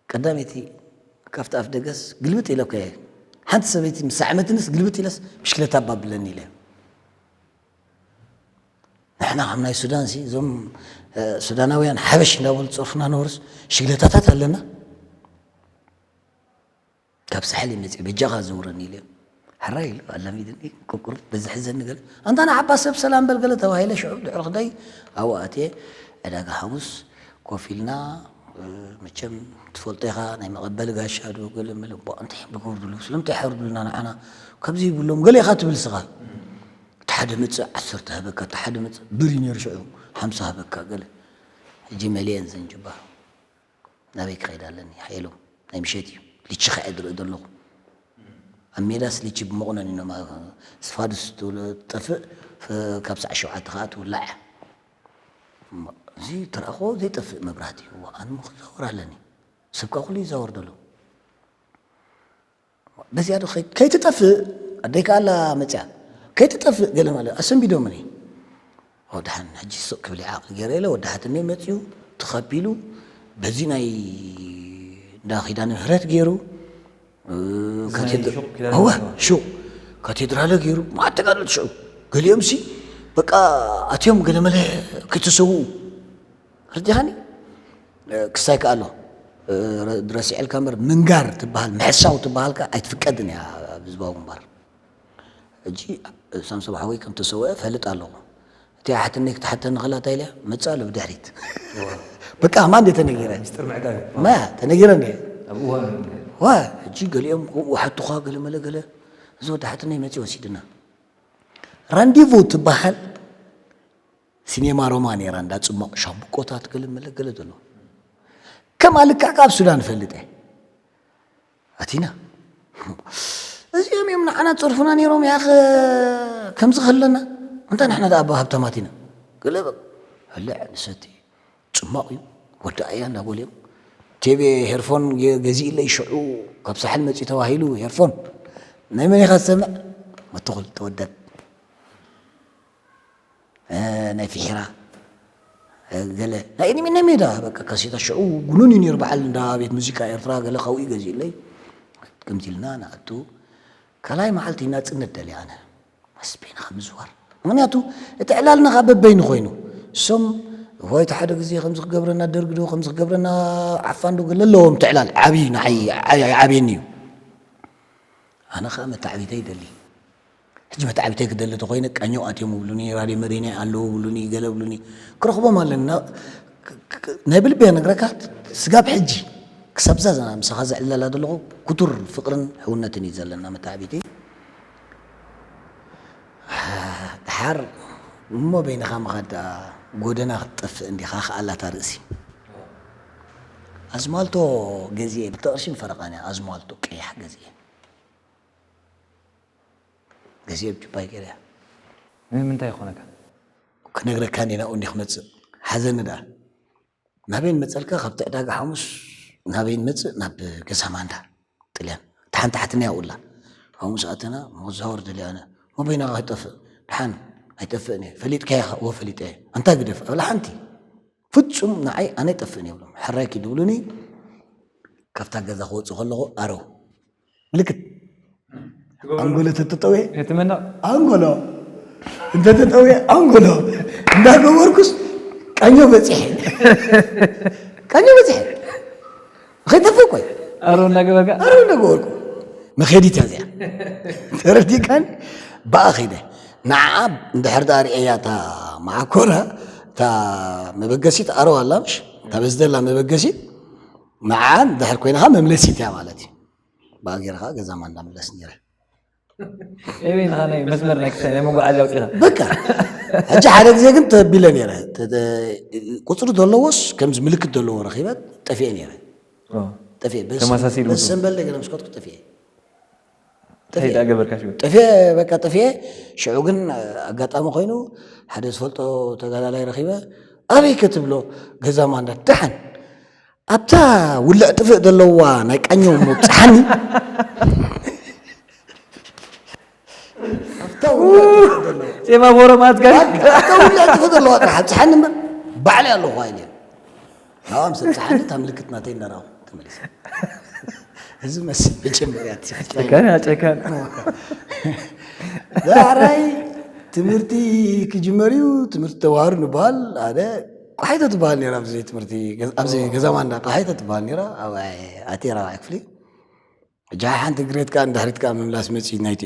ቀዳመይቲ ካብቲ ኣፍ ደገስ ግልብጥ ኢለ እኮ እየ። ሓንቲ ሰበይቲ ምስ ሰዓመትንስ ግልብጥ ኢለስ ብሽክለታ ኣባብለኒ ኢለ። ንሕና ከም ናይ ሱዳን ሲ እዞም፣ እ፣ ሱዳናውያን ሓበሽ እንዳበሉ ዝጸርፉና ነበሩስ ሽግለታታት ኣለና። ካብ ሳሕል እዩ መጺኡ፣ በጃኻ ዘውረኒ ኢለ። ሕራይ ኢሉ ኣላሚድኒ፣ ቁርቁር በዚ ሕዘኒ ገለ። ኣንታ ንዓባ ሰብ ሰላም በል ገለ ተባሂለ፣ ሽዑ ድሕሪ ክንደይ ኣብኡ ኣትየ፣ ዕዳጋ ሓሙስ ኮፍ ኢልና፣ እ፣ መቸም ትፈልጦ ኢኻ፣ ናይ መቐበሊ ጋሻ ዶ ገለ መለ፣ እባ እንታይ እዮም ዝገብሩሉ? ስለምንታይ ይሓርዱልና ንዓና? ከምዚ ይብሎም፣ ገለ ኢኻ ትብል ስኻ። እቲ ሓደ መጽእ ዓሰርተ ሃበካ፣ እቲ ሓደ መጽእ ብር እዩ ነይሩ ሽዑ፣ ሓምሳ ሃበካ ገለ። ሕጂ መሊኤን ዘን ጅባ። ናበይ ክኸይድ ኣለኒ? ሓየሎም፣ ናይ ምሸት እዩ። ሊቺ ከዐ ዝርኢ ዘለኹ። ኣብ ሜዳስ ሊቺ ብመቑነን ኢና፣ ስፋዱስ ትብሎ ትጠፍእ፣ ፍ-፣ ካብ ሰዓት ሸውዓተ ከኣ ትውላዕ እያ። እሞ፣ እዚ ትረኣኽዎ ዘይጠፍእ መብራህቲ እዩ። እዋ፣ ኣነ እሞ ክዛወር ኣለኒ። ሰብ ከኣ ኩሉ ይዛወር ዘሎ። በዚኣ ዶ ከይ-፣ ከይትጠፍእ፣ ኣደይ ከኣ ኣላ መጽያ። ከይትጠፍእ ገለ ማለት ኣሰንቢዶምኒ። ኦ፣ ደሓን፣ ሕጂ ስቕ ክብል ዓቕሊ ገይረ ኢለ፣ ወዲ ሓትነይ መጺኡ፣ ተኸቢሉ፣ በዚ ናይ እንዳ ኪዳነ ምህረት ገይሩ፣ እ፣ እዚ ናይ ካቴድራ-፣ ሹቕ ኪዳነ እወ፣ ምህረት። ሹቕ፣ ካቴድራለ ገይሩ፣ መዓት ተጋደልቲ ሽዑ። ገሊኦምሲ፣ በቃ፣ ኣትዮም ገለመለ ክተሰውኡ። ርዲኻኒ? እ፣ ክሳይ ከኣሎ። እ፣ ረ-፣ ረሲዐልካ እምበር፣ ምንጋር ትበሃል፣ ምሕሳው ትበሃል ከኣ ኣይትፍቀድን እያ ኣብ ህዝባዊ ግንባር። ሕጂ ሳምሶም ሓወይ ከም ተሰውአ እፈልጥ ኣለኹ። እቲኣ ሓትነይ ክትሓተኒ ከላ እንታይ ኢለ? መጽእ ኣሎ ብድሕሪት። እዋ። በቃ፣ ማን እንደ ተነጊረ? ሚስጥር ምዕቃብ እዩ። ማ፣ ተነጊረ እንደ? ኣብ እዋኑ። ዋ፣ ሕጂ ገሊኦም ከምኡ ሓቱኻ ገለ መለ ገለ። እዚ ወዲ ሓትነይ መጽእ ወሲድና። ራንዲቮ ትበሃል ሲኔማ ሮማ ነይራ፣ እንዳ ጽማቕ ሻምብቆታት ገለ መለ ገለ ዘሎ። ከማ ልክዕ ካብ ሱዳን እፈልጥ እየ። ኣቲና። እዚኦም እዮም ንዓና ዝጸርፉና ነይሮም፣ ያኸ ከምዚ ከለና። እንታይ ንሕና ደኣ ኣባ ሃብታማት ኢና። ገለ በ-፣ በልዕ ንሰቲ፣ ጽማቕ እዩ፣ ወዲ ኣያ እንዳበሉ እዮም። ቴቤ ሄርፎን ገ-፣ ገዚእለይ ሽዑ ካብ ሳሕል መጺኡ ተባሂሉ ሄርፎን። ናይ መን ኢኻ ትሰምዕ? መተኹል ተወደድ። እ፣ ናይ ፊሒራ፣ እ፣ ገለ ናይ ኤድሚን ናይ ሜዳ በቃ ካሴታ ሽዑ ጉኑን እዩ ነይሩ። በዓል እንዳ ቤት ሙዚቃ ኤርትራ ገለ ካብኡ ይገዝእለይ። ከምዚ ኢልና ንኣቱ። ካልኣይ መዓልቲ ናጽነት ደልየ ኣነ። ምስ በይንኻ ምዝዋር። ምኽንያቱ እቲ ዕላልና ኸኣ በበይኑ ኮይኑ። እሶም፣ "ዋይ፣ እቲ ሓደ ግዜ ከምዚ ክገብረና፣ ደርጊ ዶ ከምዚ ክገብረና፣ ዓፋን ዶ" ገለ ኣለዎም እቲ ዕላል። ዓብዪ ንዓይ፣ ዓብዪ፣ ዓብየኒ እዩ። ኣነ ኸኣ መተዓቢተይ ይደሊ። ሕጂ መተዓቢተይ ክደሊ ተኾይነ፣ ቃኘው ኣትዮም ይብሉኒ፣ ራድዮ መሪናይ ኣለዉ ይብሉኒ፣ ገለ ይብሉኒ። ክረኽቦም ኣለኒ። ና-፣ ክ-፣ ክ-፣ ናይ ብልቢ እየ ነግረካ፣ ስጋብ ሕጂ፣ ክሳብ እዛ ምሳኻ ዘዕልለላ ዘለኹ፣ ክቱር ፍቕርን ሕውነትን እዩ ዘለና መተዓቢተይ። ደሓር እሞ በይንኻ ምኻድ ደኣ፣ ጎደና ክትጠፍእ እንዲኻ፣ ከኣላታ ርእሲ። ኣዝማልቶ ገዚኤ፣ ብልተ ቅርሽን ፈረቓን እያ፣ ኣዝማልቶ ቀያሕ ገዚኤ። ገዚኤ ብጁባይ ገይረያ። ንምንታይ ይኾነካ? ክነግረካ እንዲ ናብኡ እንዲ ክመጽእ። ሓዘኒ ደኣ። ናበይ ንመጸልካ? ካብቲ ዕዳጋ ሓሙስ ናበይ ንመጽእ? ናብ ገዛ ማንዳ ጥልያን። እታ ሓንቲ ሓትኒ ኣብኡ ኣላ። ሓሙስ ኣተና፣ መዛወር ደልየ ኣነ። መበይናኻ ከይጠፍእ? ደሓን፣ ኣይጠፍእን እየ። ፈሊጥካዮ ኢኻ? እወ፣ ፈሊጠ እየ። ኣንታ ግደፍ፣ ኣብላ ሓንቲ። ፍጹም ንዓይ ኣነ ኣይጠፍእን እየ ብሎም። ሕራይ ኪድ ይብሉኒ። ካብታ ገዛ ክወጽእ ከለኹ ኣረው። ምልክት። ኣንጎሎ ተተጠውየ? እቲ መንደቕ? ኣንጎሎ። እንተ ተጠውየ ኣንጎሎ። እንዳገበርኩስ ቃኘው በጺሐ። ቃኘው በጺሐ። ንኸይጠፍእ እኮ እዩ። ኣረው እናገበርካ? ኣረው እናገበርኩ። መኸዲት እያ እዚኣ። ተረዲካን? ብኣ ኸይደ። ንዓኣ እንድሕር ደኣ ርእየያ እታ መዓኮራ፣ እታ መበገሲት ኣረው ኣላ ምሽ? እታ በዚ ዘላ መበገሲት፣ ንዓኣ እንድሕር ኮይና ኸኣ መምለሲት እያ ማለት እዩ። ብኣ ገይረ ኸኣ ገዛ ማንዳ ምለስ ነይረ። ኤበይ ኢኻ ናይ መስመር ናይ ክሳይ ናይ መጓዓዝያ ኣውጺኻ? በቃ። ሕጂ ሓደ ግዜ ግን ተቢለ ነይረ። ተ-፣ ተ-፣ ቁጽሪ ዘለዎስ ከምዚ ምልክት ዘለዎ ረኺበ ጠፊኤ ነይረ። ኦ። ጠፊኤ። በስ-፣ ተመሳሲሉ በስ ምጽኡ። ሰንበል ገለ ምስ ከድኩ ጠፊኤ። እንታይ ጠፊኤ። ደኣ ገበርካ ሽዑ? ጠፊኤ፣ በቃ ጠፊኤ። ሽዑ ግን ኣጋጣሚ ኮይኑ ሓደ ዝፈልጦ ተጋዳላይ ረኺበ። ኣበይ ከ ትብሎ? ገዛ ማንዳ። ደሓን። ኣብታ ውልዕ ጥፍእ ዘለዋ ናይ ቃኘው ምብጽሓኒ። ኣብታ ውልዕ ጥፍእ ዘለዋ። ሴማፎሮ ማትካ? ኣብታ ውልዕ ጥፍእ ዘለዋ ጥራሕ ኣብጽሓኒ እምበር፣ ባዕለይ ኣለኹ ኢለ። ናብኣ ምስ ኣብጽሓኒ፣ እታ ምልክት ናተይ እናረኣኹ ተመሊሰ። እዚ መስል መጀመርያ እቲ ጨካን እያ፣ ጨካን። ዳሕራይ ትምህርቲ ክጅመር እዩ፣ ትምህርቲ ተዋህዶ ንበሃል። ኣነ ቆሓይቶ ትበሃል ነይራ፣ ኣብዚ ትምህርቲ፣ ኣብዚ ገዛ ማንዳ ቆሓይቶ ትበሃል ነይራ። ኣብኣ እየ ኣትየ ራብዓይ ክፍሊ። ሕጂ ሓንቲ ግሬድ ከኣ ንድሕሪት ከኣ ምምላስ መጺኡ ናይቲ፣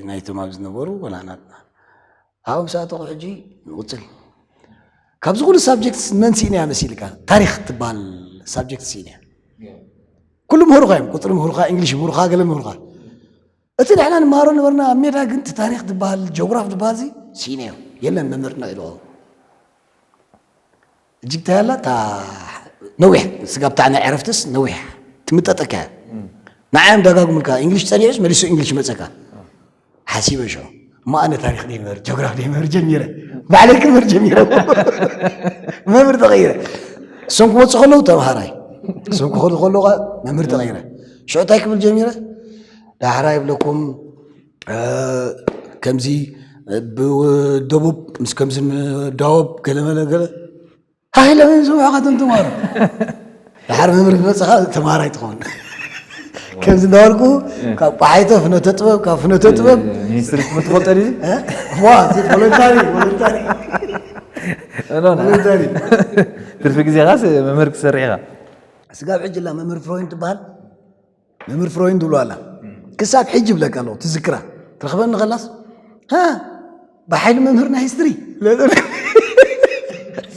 ናይቶም ኣብ ዝነበሩ ወላ ናትና። ኣብኡ ምስ ኣተኹ ሕጂ ንቕጽል። ካብዚ ኩሉ ሳብጀክትስ መን ስኢነያ መሲልካ? ታሪኽ ትበሃል ሳብጀክት ስኢነያ። ኩሉ ምሁርኻ እዮም፣ ቁጽሪ ምሁርኻ፣ እንግሊሽ ምሁርኻ፣ ገለ ምሁርኻ። እቲ ንሕና ንመሃሮ ነበርና ኣብ ሜዳ ግን እቲ ታሪኽ ዝበሃል፣ ጀግራፍ ዝበሃል እዚ ስኢነዮ። የለን መምህርና ኢልዎ። እጅግ እንታይ ኣላ? እታ ነዊሕ፣ ስጋብ እታ ናይ ዕረፍትስ ነዊሕ ትምጠጠካ እያ። ንዓዮም ደጋግሙልካ፣ እንግሊሽ ጸኒሑስ መሊሱ እንግሊሽ መጸካ። ሓሲበ ሽዑ፣ እሞ ኣነ ታሪኽ ደይምህር፣ ጀግራፍ ደይምህር ጀሚረ። ባዕለይ ክምህር ጀሚረ። መምህር ተቐይረ። እሶም ክመጹ ከለዉ ተምሃራይ፣ እሶም ክኸዱ ከለዉ ኸኣ መምህር ተቐይረ። ሽዑ እንታይ ክብል ጀሚረ? ዳሕራይ ይብለኩም፣ እ፣ ከምዚ፣ እ፣ ብደቡብ ምስ ከምዚ ንዳወብ ገለ መለ ገለ። ሃይ ኢሎም እዮም ዝስምዑኻ እቶም ተምሃሮ። ድሓር መምህር ክመጽኻ ተምሃራይ ትኸውን። ከምዚ እንዳበልኩ፣ እ። ካብ ቋሓይቶ ፍኖተ ጥበብ፣ ካብ ፍኖተ ጥበብ። ሚኒስትሪ ትምህርቲ ትፈልጦ ድዩ? እ? ዋ፣ እዚ ቮለንታሪ፣ ቮለንታሪ። ኖ፣ ኖ። ቮለንታሪ። ትርፊ ግዜኻስ መምህር ክትሰርሕ ኢኻ? ስጋብ ሕጂ ኣላ መምህር ፍሮይን ትበሃል። መምህር ፍሮይን ትብሎ ኣላ። ክሳብ ሕጂ ይብለካ ኣለኹ፣ ትዝክራ። ትረኽበኒ ከላስ፣ ሃ፣ ብሓይሊ መምህርና ሂስትሪ።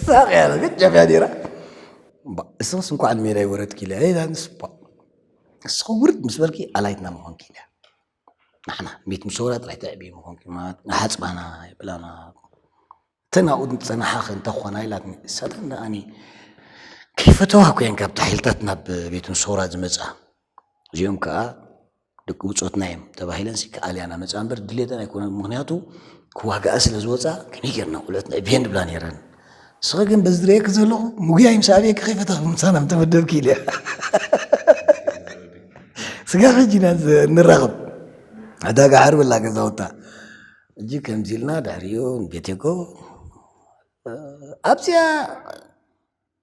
ሳቕ እያ፣ ገጫፍ እያ ነይራ። እባ፣ እስኽስ እንኳዕ ንሜዳ ይወረድኪ ኢለ፣ ኣይ፣ ዳንስ፣ እባ። እስኺ ውርድ ምስ በልኪ ኣላይትና ምኾንኪ ኢለ። ንሕና፣ ቤት ምሰውራ ጥራይ ተዕብዩ ምኾንኪ፣ ማለት፣ ንሓጽባና፣ ይብላና። እተን ኣብኡ ዝጸንሓ ከ እንታይ ክኾና ኢላትኒ። እሳተን ደኣኒ ከይፈተዋ እኮ እየን ካብቲ ሓይልታት ናብ ቤት ምሰውራ ዝመጻ። እዚኦም ከኣ ደቂ ብጾትና እዮም ተባሂለን ሲ ክኣልያና መጻ እምበር ድሌተን ኣይኮነን። ምኽንያቱ ክዋግኣ ስለ ዝወጻ ከመይ ጌርና ቆልዑት ንዕብየን ድብላ ነይረን። ንስኺ ግን በዚ ዝርእየኪ ዘለኹ ምጉያይ ምስ ኣብየኪ ከይፈተኺ ምሳና ምተመደብኪ ኢለ። ስጋብ ሕጂ ኢና ዝ-፣ ንራኸብ። ዕዳጋ ሓርብ ኣላ ገዛውታ። ሕጂ ከምዚ ኢልና ድሕሪኡ ንቤቴጎ ኣብዚኣ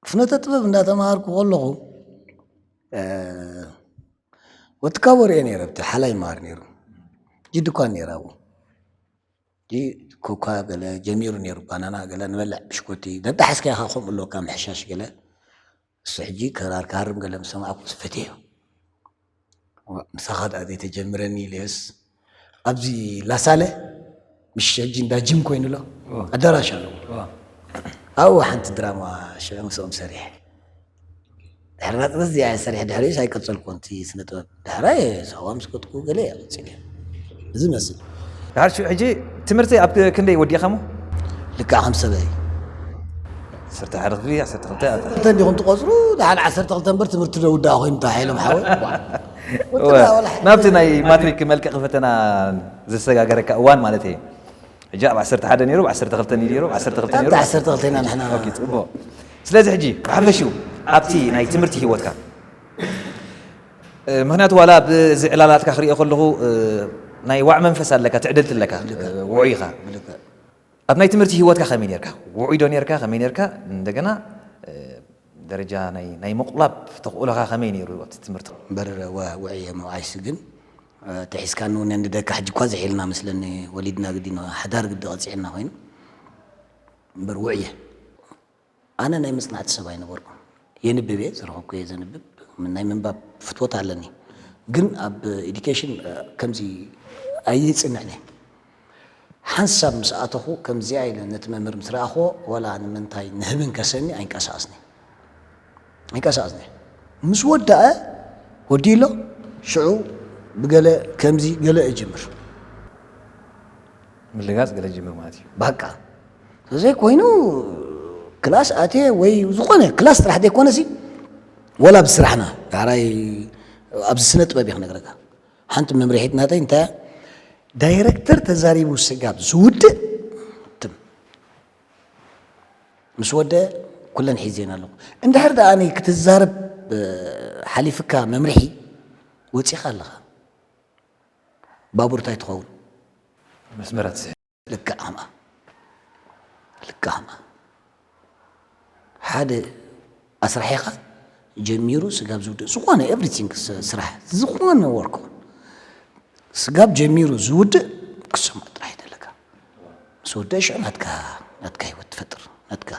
ፍኖተ ጥበብ እንዳተማሃርኩ ከለኹ፣ እ፣ ወትካቦ ርኤ ነይረ፣ ኣብቲ ሓላይ ይመሃር ነይሩ። ጂ ድኳን ነይራ ኣብኡ። ጂ ኮካ ገለ ጀሚሩ ነይሩ፣ ባናና ገለ ንበልዕ፣ ብሽኮቲ፣ ደዳሕስካ ኢኻ ከምኡ ኣለካ፣ ምሕሻሽ ገለ። እሱ ሕጂ ከራር ክሃርም ገለ ምስ ሰማዕኩ ፈትየዮ። ዋ፣ ምሳኻ ደኣ ዘይተጀምረኒ ኢለዮስ፣ ኣብዚ ላሳለ ምሽ ሕጂ እንዳ ጅም ኮይኑ ኣሎ፣ ዋ። ኣዳራሽ ኣለዎ። ዋ። ኣብኡ ሓንቲ ድራማ ሽዑ ምስኦም ሰሪሐ። ድሕሪ ናጽነት እዚኣ እየ ሰሪሐ፣ ድሕሪኡስ ኣይቀጸልኩን። እቲ ስነ ጥበብ ዳሕራይ ሳዋ ምስ ከድኩ ገለ እየ ቀጺለ። እዚ መስል። ድሓር ሽዑ ሕጂ ትምህርቲ ኣብ ክንደይ ወዲእኻ እሞ? ልክዕ ከም ሰበይ። ዓሰርተ ሓደ ክፍሊ፣ ዓሰርተ ክልተ ኣታ። ክልተ እንዲኹም ትቆጽሩ፣ ድሓር ዓሰርተ ክልተ እምበር ትምህርቲ ዶ ውዳእ ኮይኑ ተባሂሎም ሓወይ። ዋ። ወጥና ወላ ሓደ ናብቲ ናይ ማትሪክ መልቀቂ ፈተና ዘሰጋገረካ እዋን ማለት እየ። ሕጂ ኣብ ዓሰርተ ሓደ ነይሩ፣ ኣብ ዓሰርተ ክልተ ነይሩ፣ ኣብ ዓሰርተ ክልተ ነይሩ። ኣብቲ ዓሰርተ ክልተ ኢና ንሕና። ኦኬ፣ ጽቡቕ። ስለዚ ሕጂ ብሓፈሽኡ ኣብቲ ናይ ትምህርቲ ህይወትካ፣ እ፣ ምኽንያቱ ዋላ ብዚ ዕላላትካ ክሪኦ ከለኹ፣ እ፣ ናይ ዋዕ መንፈስ ኣለካ፣ ትዕድልቲ ኣለካ፣ ልክዕ። እ፣ ውዑይ ኢኻ። ልክዕ። ኣብ ናይ ትምህርቲ ህይወትካ ከመይ ነርካ? ውዑይ ዶ ነርካ? ከመይ ነርካ? እንደገና፣ እ፣ ደረጃ ናይ፣ ናይ ምቑላብ ተኽእሎኻ ከመይ ነይሩ ኣብቲ ትምህርቲ? እምበር ወ-፣ ውዕየ መውዓይሲ ግን፣ እ፣ ተሒዝካ ንውነ ንደካ ሕጂ እኳ ዝሒልና መስለኒ ወሊድና ግዲ ሓዳር ግዲ ቀጺዕና ኮይኑ። እምበር ውዕየ። ኣነ ናይ መጽናዕቲ ሰብ ኣይነበርኩን። የንብብ እየ፣ ዝረኸብኩ እየ ዘንብብ። ናይ ምንባብ ፍትወት ኣለኒ። ግን ኣብ ኤዱኬሽን፣ እ፣ ከምዚ ኣይጽንዕን እየ። ሓንሳብ ምስ ኣተኹ ከምዚኣ ኢለ ነቲ መምህር ምስ ረኣኽዎ፣ ወላ ንምንታይ ንህብን ከሰኒ ኣይንቀሳቐስን እየ። ኣይንቀሳቐስን እየ። ምስ ወደኣ ወዲኡ ኣሎ፣ ሽዑ ብገለ ከምዚ ገለ እጅምር። ምልጋጽ ገለ ጅምር ማለት እዩ። ባቃ። ተዘይ ኮይኑ ክላስ ኣትየ ወይ ዝኾነ ክላስ ጥራሕ ዘይኮነሲ፣ ወላ ብስራሕና፣ ዳሕራይ ኣብዚ ስነ ጥበብ እየ ክነግረካ። ሓንቲ መምርሒት ናተይ እንታይ እያ? ዳይረክተር ተዛሪቡ ስጋብ ዝውድእ ትም። ምስ ወደ ኩለን ሒዜን ኣለኹ። እንድሕር ደኣ ኣነ ክትዛረብ፣ እ፣ ሓሊፍካ መምርሒ ወጺኻ ኣለኻ። ባቡር እንታይ ትኸውን? መስመራት ስሕ-። ልክዕ ከምኣ። ልክዕ ከምኣ። ሓደ ኣስራሒኻ ጀሚሩ ስጋብ ዝውድእ ዝኾነ ኤቭሪቲንግ ስ-፣ ስራሕ ዝኾነ ወርክ ስጋብ ጀሚሩ ዝውድእ ክሰምዖ ጥራሕ እዩ ዘለካ። ምስ ወደእ ሽዑ ናትካ፣ ናትካ ህይወት ትፈጥር፣ ናትካ።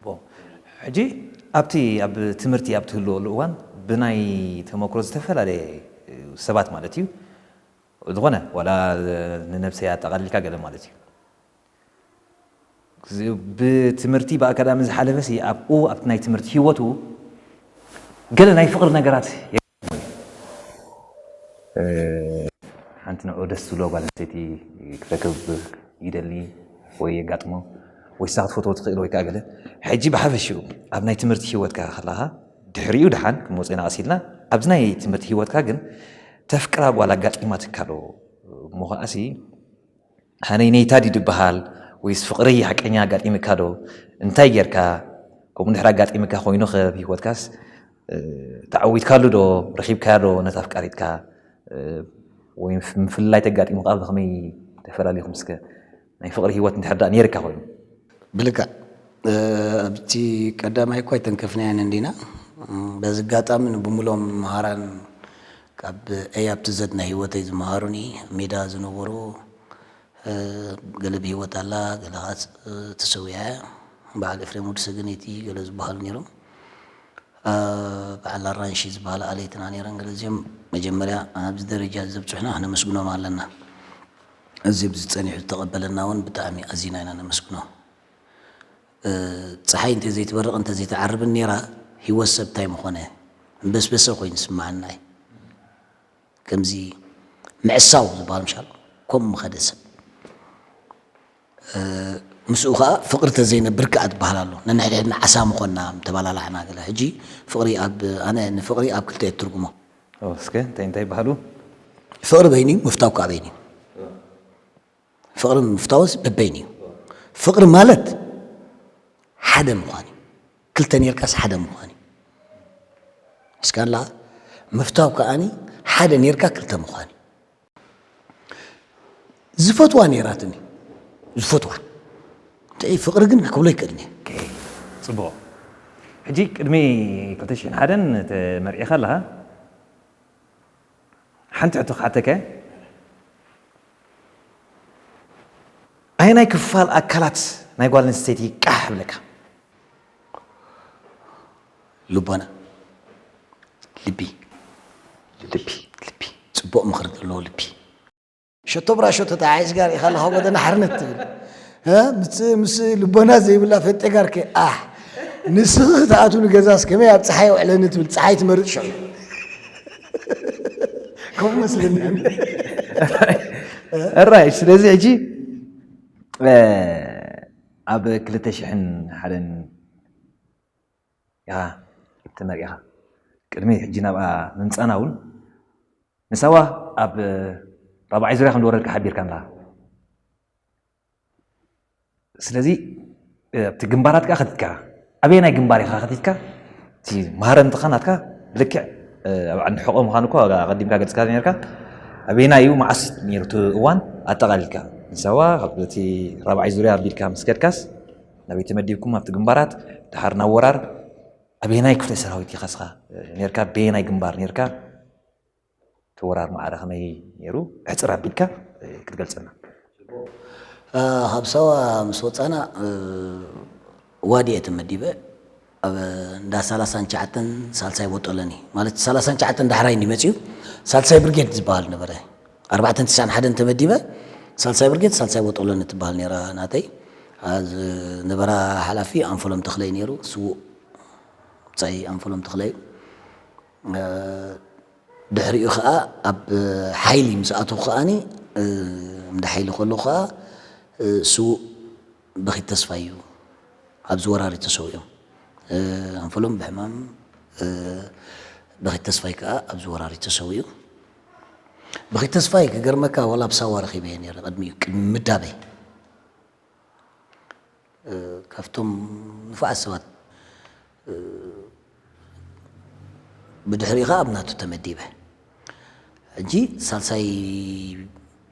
ቦ-፣ ሕጂ ኣብቲ ኣብ ትምህርቲ ኣብ ትህልወሉ እዋን ብናይ ተመክሮ ዝተፈላለየ ሰባት ማለት እዩ፣ ዝኾነ ዋላ ንነብሰይ ኣጠቓሊልካ ገለ ማለት እዩ። እዚ ብትምህርቲ ብኣካዳሚ ዝሓለፈ ሲ ኣብኡ ኣብቲ ናይ ትምህርቲ ህይወቱ ገለ ናይ ፍቕሪ ነገራት እ፣ ሓንቲ ንዕኡ ደስ ዝብሎ ጓል ኣንስተይቲ ክረክብ ይደሊ ወይ የጋጥሞ ወይ ንሳ ክትፈትዎ ትኽእል ወይ ከዓ ገለ። ሕጂ ብሓፈሽኡ ኣብ ናይ ትምህርቲ ህይወትካ ከለኻ ድሕሪኡ ደሓን ክንመፅእ ኢና ቀስ ኢልና። ኣብዚ ናይ ትምህርቲ ህይወትካ ግን ተፍቅራ ጓል ኣጋጢማትካ ዶ? እሞ ከዓሲ ሃነይ ነይታ ድዩ ዝበሃል ወይስ ፍቕሪ ሓቀኛ ኣጋጢምካ ዶ? እንታይ ጌርካ? ከምኡ እንድሕር ኣጋጢምካ ኮይኑ ኸ ኣብ ህይወትካስ፣ እ፣ ተዓዊትካሉ ዶ? ረኺብካያ ዶ ነታ ኣፍቃሪትካ? እ፣ ወይ ምፍ-፣ ምፍልላይ ተጋጢሙ ከኣ ብኸመይ ተፈላሊኹም እስከ? ናይ ፍቕሪ ህይወት እንድሕር ደኣ ነይርካ ኮይኑ። ብልክዕ፣ እ፣ ኣብቲ ቀዳማይ እኳ ኣይተንከፍናያን እንዲና። እ፣ በዚ ኣጋጣሚ ንብሙሎም መሃራን ካብ ኤ ኣብቲ ዘድ ናይ ህይወተይ ዝመሃሩኒ፣ ኣብ ሜዳ ዝነበሩ፣ እ፣ ገለ ብህይወት ኣላ፣ ገለ ኸዓ፣ እ፣ ተሰዊኣ እያ። በዓል ኤፍሬም ወዲ ሰገነይቲ ገለ ዝበሃሉ ነይሮም። እ፣ በዓል ኣራንሺ ዝበሃላ ኣለይትና ነይረን። ገለ እዚኦም መጀመርያ ኣብዚ ደረጃ ዘብጽሑና ክነመስግኖም ኣለና። እዚ ኣብዚ ጸኒሑ ዝተቐበለና እውን ብጣዕሚ ኣዚና ኢና ነመስግኖ። እ፣ ጸሓይ እንተ ዘይትበርቕ እንተ ዘይትዓርብን ነይራ፣ ህይወት ሰብ እንታይ ምኾነ? እምበስበሰ ኮይኑ ዝስምዓና እዩ። ከምዚ ምዕሳው ዝበሃል ምሻል፣ ከምኡ ምኸደ ሰብ። እ፣ ምስኡ ኸዓ ፍቕሪ ተዘይነብር ከኣ ትበሃል ኣሎ። ነንሕድሕድና ዓሳ ምኾንና፣ ምተባላላዕና ገለ። ሕጂ ፍቕሪ ኣብ፣ ኣነ ንፍቕሪ ኣብ ክልተ እየ ትርጉሞ። ኦ፣ እስከ እንታይ እንታይ ይበሃሉ? ፍቕሪ በይኑ እዩ፣ ምፍታው ከኣ በይኑ እዩ። ፍቕሪ ምፍታውስ በበይኑ እዩ። ፍቕሪ ማለት ሓደ ምዃን እዩ። ክልተ ኔርካስ ሓደ ምዃን እዩ። እስካላ ምፍታው ከኣኒ ሓደ ኔርካ ክልተ ምዃን እዩ። ዝፈትዋ ኔራትኒ፣ ዝፈትዋ። እንታይ ፍቕሪ ግን ክብሎ ይክእልኒ። ኦኬ፣ ጽቡቕ። ሕጂ ቅድሚ ክልተ ሽሕን ሓደን ተመርዒኻ ኣለኻ? ሓንቲ ሕቶ ክሓተከ፣ ኣየናይ ክፋል ኣካላት ናይ ጓል ኣንስተይቲ ቃሕ ብለካ? ልቦና፣ ልቢ፣ ልቢ፣ ልቢ፣ ፅቡቕ ምኽሪ ዘለዎ ልቢ። ሸቶ ብራሾ ተተሓሒዝካ ርኢኻ ኣለኻ፣ ወደ ናሕርነት ትብል። እ? ምስ፣ ምስ ልቦና ዘይብላ ፈጤ ጋር ከ፣ ኣሕ፣ ንስኺ ክትኣትውኒ ገዛስ ከመይ ኣብ ፀሓይ ኣውዕለኒ ትብል፣ ፀሓይ ትመርፅ ሽዑ። ከምኡ መስለኒ። ራይት። ስለዚ ሕጂ፣ እ፣ ኣብ ክልተ ሽሕን ሓደን ኢኻ ተመሪቕኻ። ቅድሚ ሕጂ ናብኣ ምምጻእና እውን ንሳዋ ኣብ ራብዓይ ዙርያ ከም ዝወረድካ ሓቢርካና። ስለዚ፣ ኣብቲ ግንባራት ከኣ ከቲትካ፣ ኣበየናይ ግንባር ኢኻ ከቲትካ? እቲ ማህረምትኻ ናትካ ብልክዕ፣ ኣብ ዓንዲ ሕቖ ምዃኑ እኮ ኣቐዲምካ ገሊጽካ ነርካ። ኣበየናይ እዩ፣ መዓስ ነይሩ እቲ እዋን ኣጠቓሊልካ? ንሳዋ ካብ እቲ ራብዓይ ዙርያ ኣቢልካ ምስ ከድካስ፣ ናበይ ተመዲብኩም ኣብቲ ግንባራት? ድሓር ናብ ወራር ኣበየናይ ክፍለ ሰራዊት ኢኻ እስኻ ነርካ? በየናይ ግንባር ነርካ? እቲ ወራር ማዕረ ከመይ ነይሩ? ሕጽር ኣቢልካ ክትገልጸልና። ካብ ሳዋ ምስ ወፃና፣ ዋዲ እየ ተመዲበ። ኣብ እንዳ ሰላሳን ትሽዓተን ሳልሳይ ቦጦለኒ፣ ማለት ሰላሳን ትሽዓተን ዳሕራይ እንዲ መፅዩ፣ ሳልሳይ ብርጌድ ዝበሃል ነበረ። ኣርባዕተን ትስዓን ሓደን ተመዲበ። ሳልሳይ ብርጌድ ሳልሳይ ቦጦለኒ ትበሃል ነይራ ናተይ። ዝነበራ ሓላፊ ኣንፈሎም ተኽለይ ነይሩ፣ ስዉእ ብጻይ ኣንፈሎም ተኽለይ። ድሕሪኡ ኸኣ ኣብ ሓይሊ ምስ ኣተኹ ከኣኒ፣ እንዳ ሓይሊ ከለኹ ኸኣ፣ ስዉእ በኺት ተስፋይ እዩ ኣብዚ ወራር ተሰዊኡ። ኣንፈሎም ብሕማም፣ በኺት ተስፋይ ከኣ ኣብዚ ወራር ተሰዊኡ። በኺት ተስፋይ ክገርመካ፣ ዋላ ኣብ ሳዋ ረኺበዮ ነይረ ቅድሚኡ፣ ቅድሚ ምዳበይ። ካብቶም ንፉዓት ሰባት፣ ብድሕሪኡ ኸዓ ኣብ ናቱ ተመዲበ። ሕጂ ሳልሳይ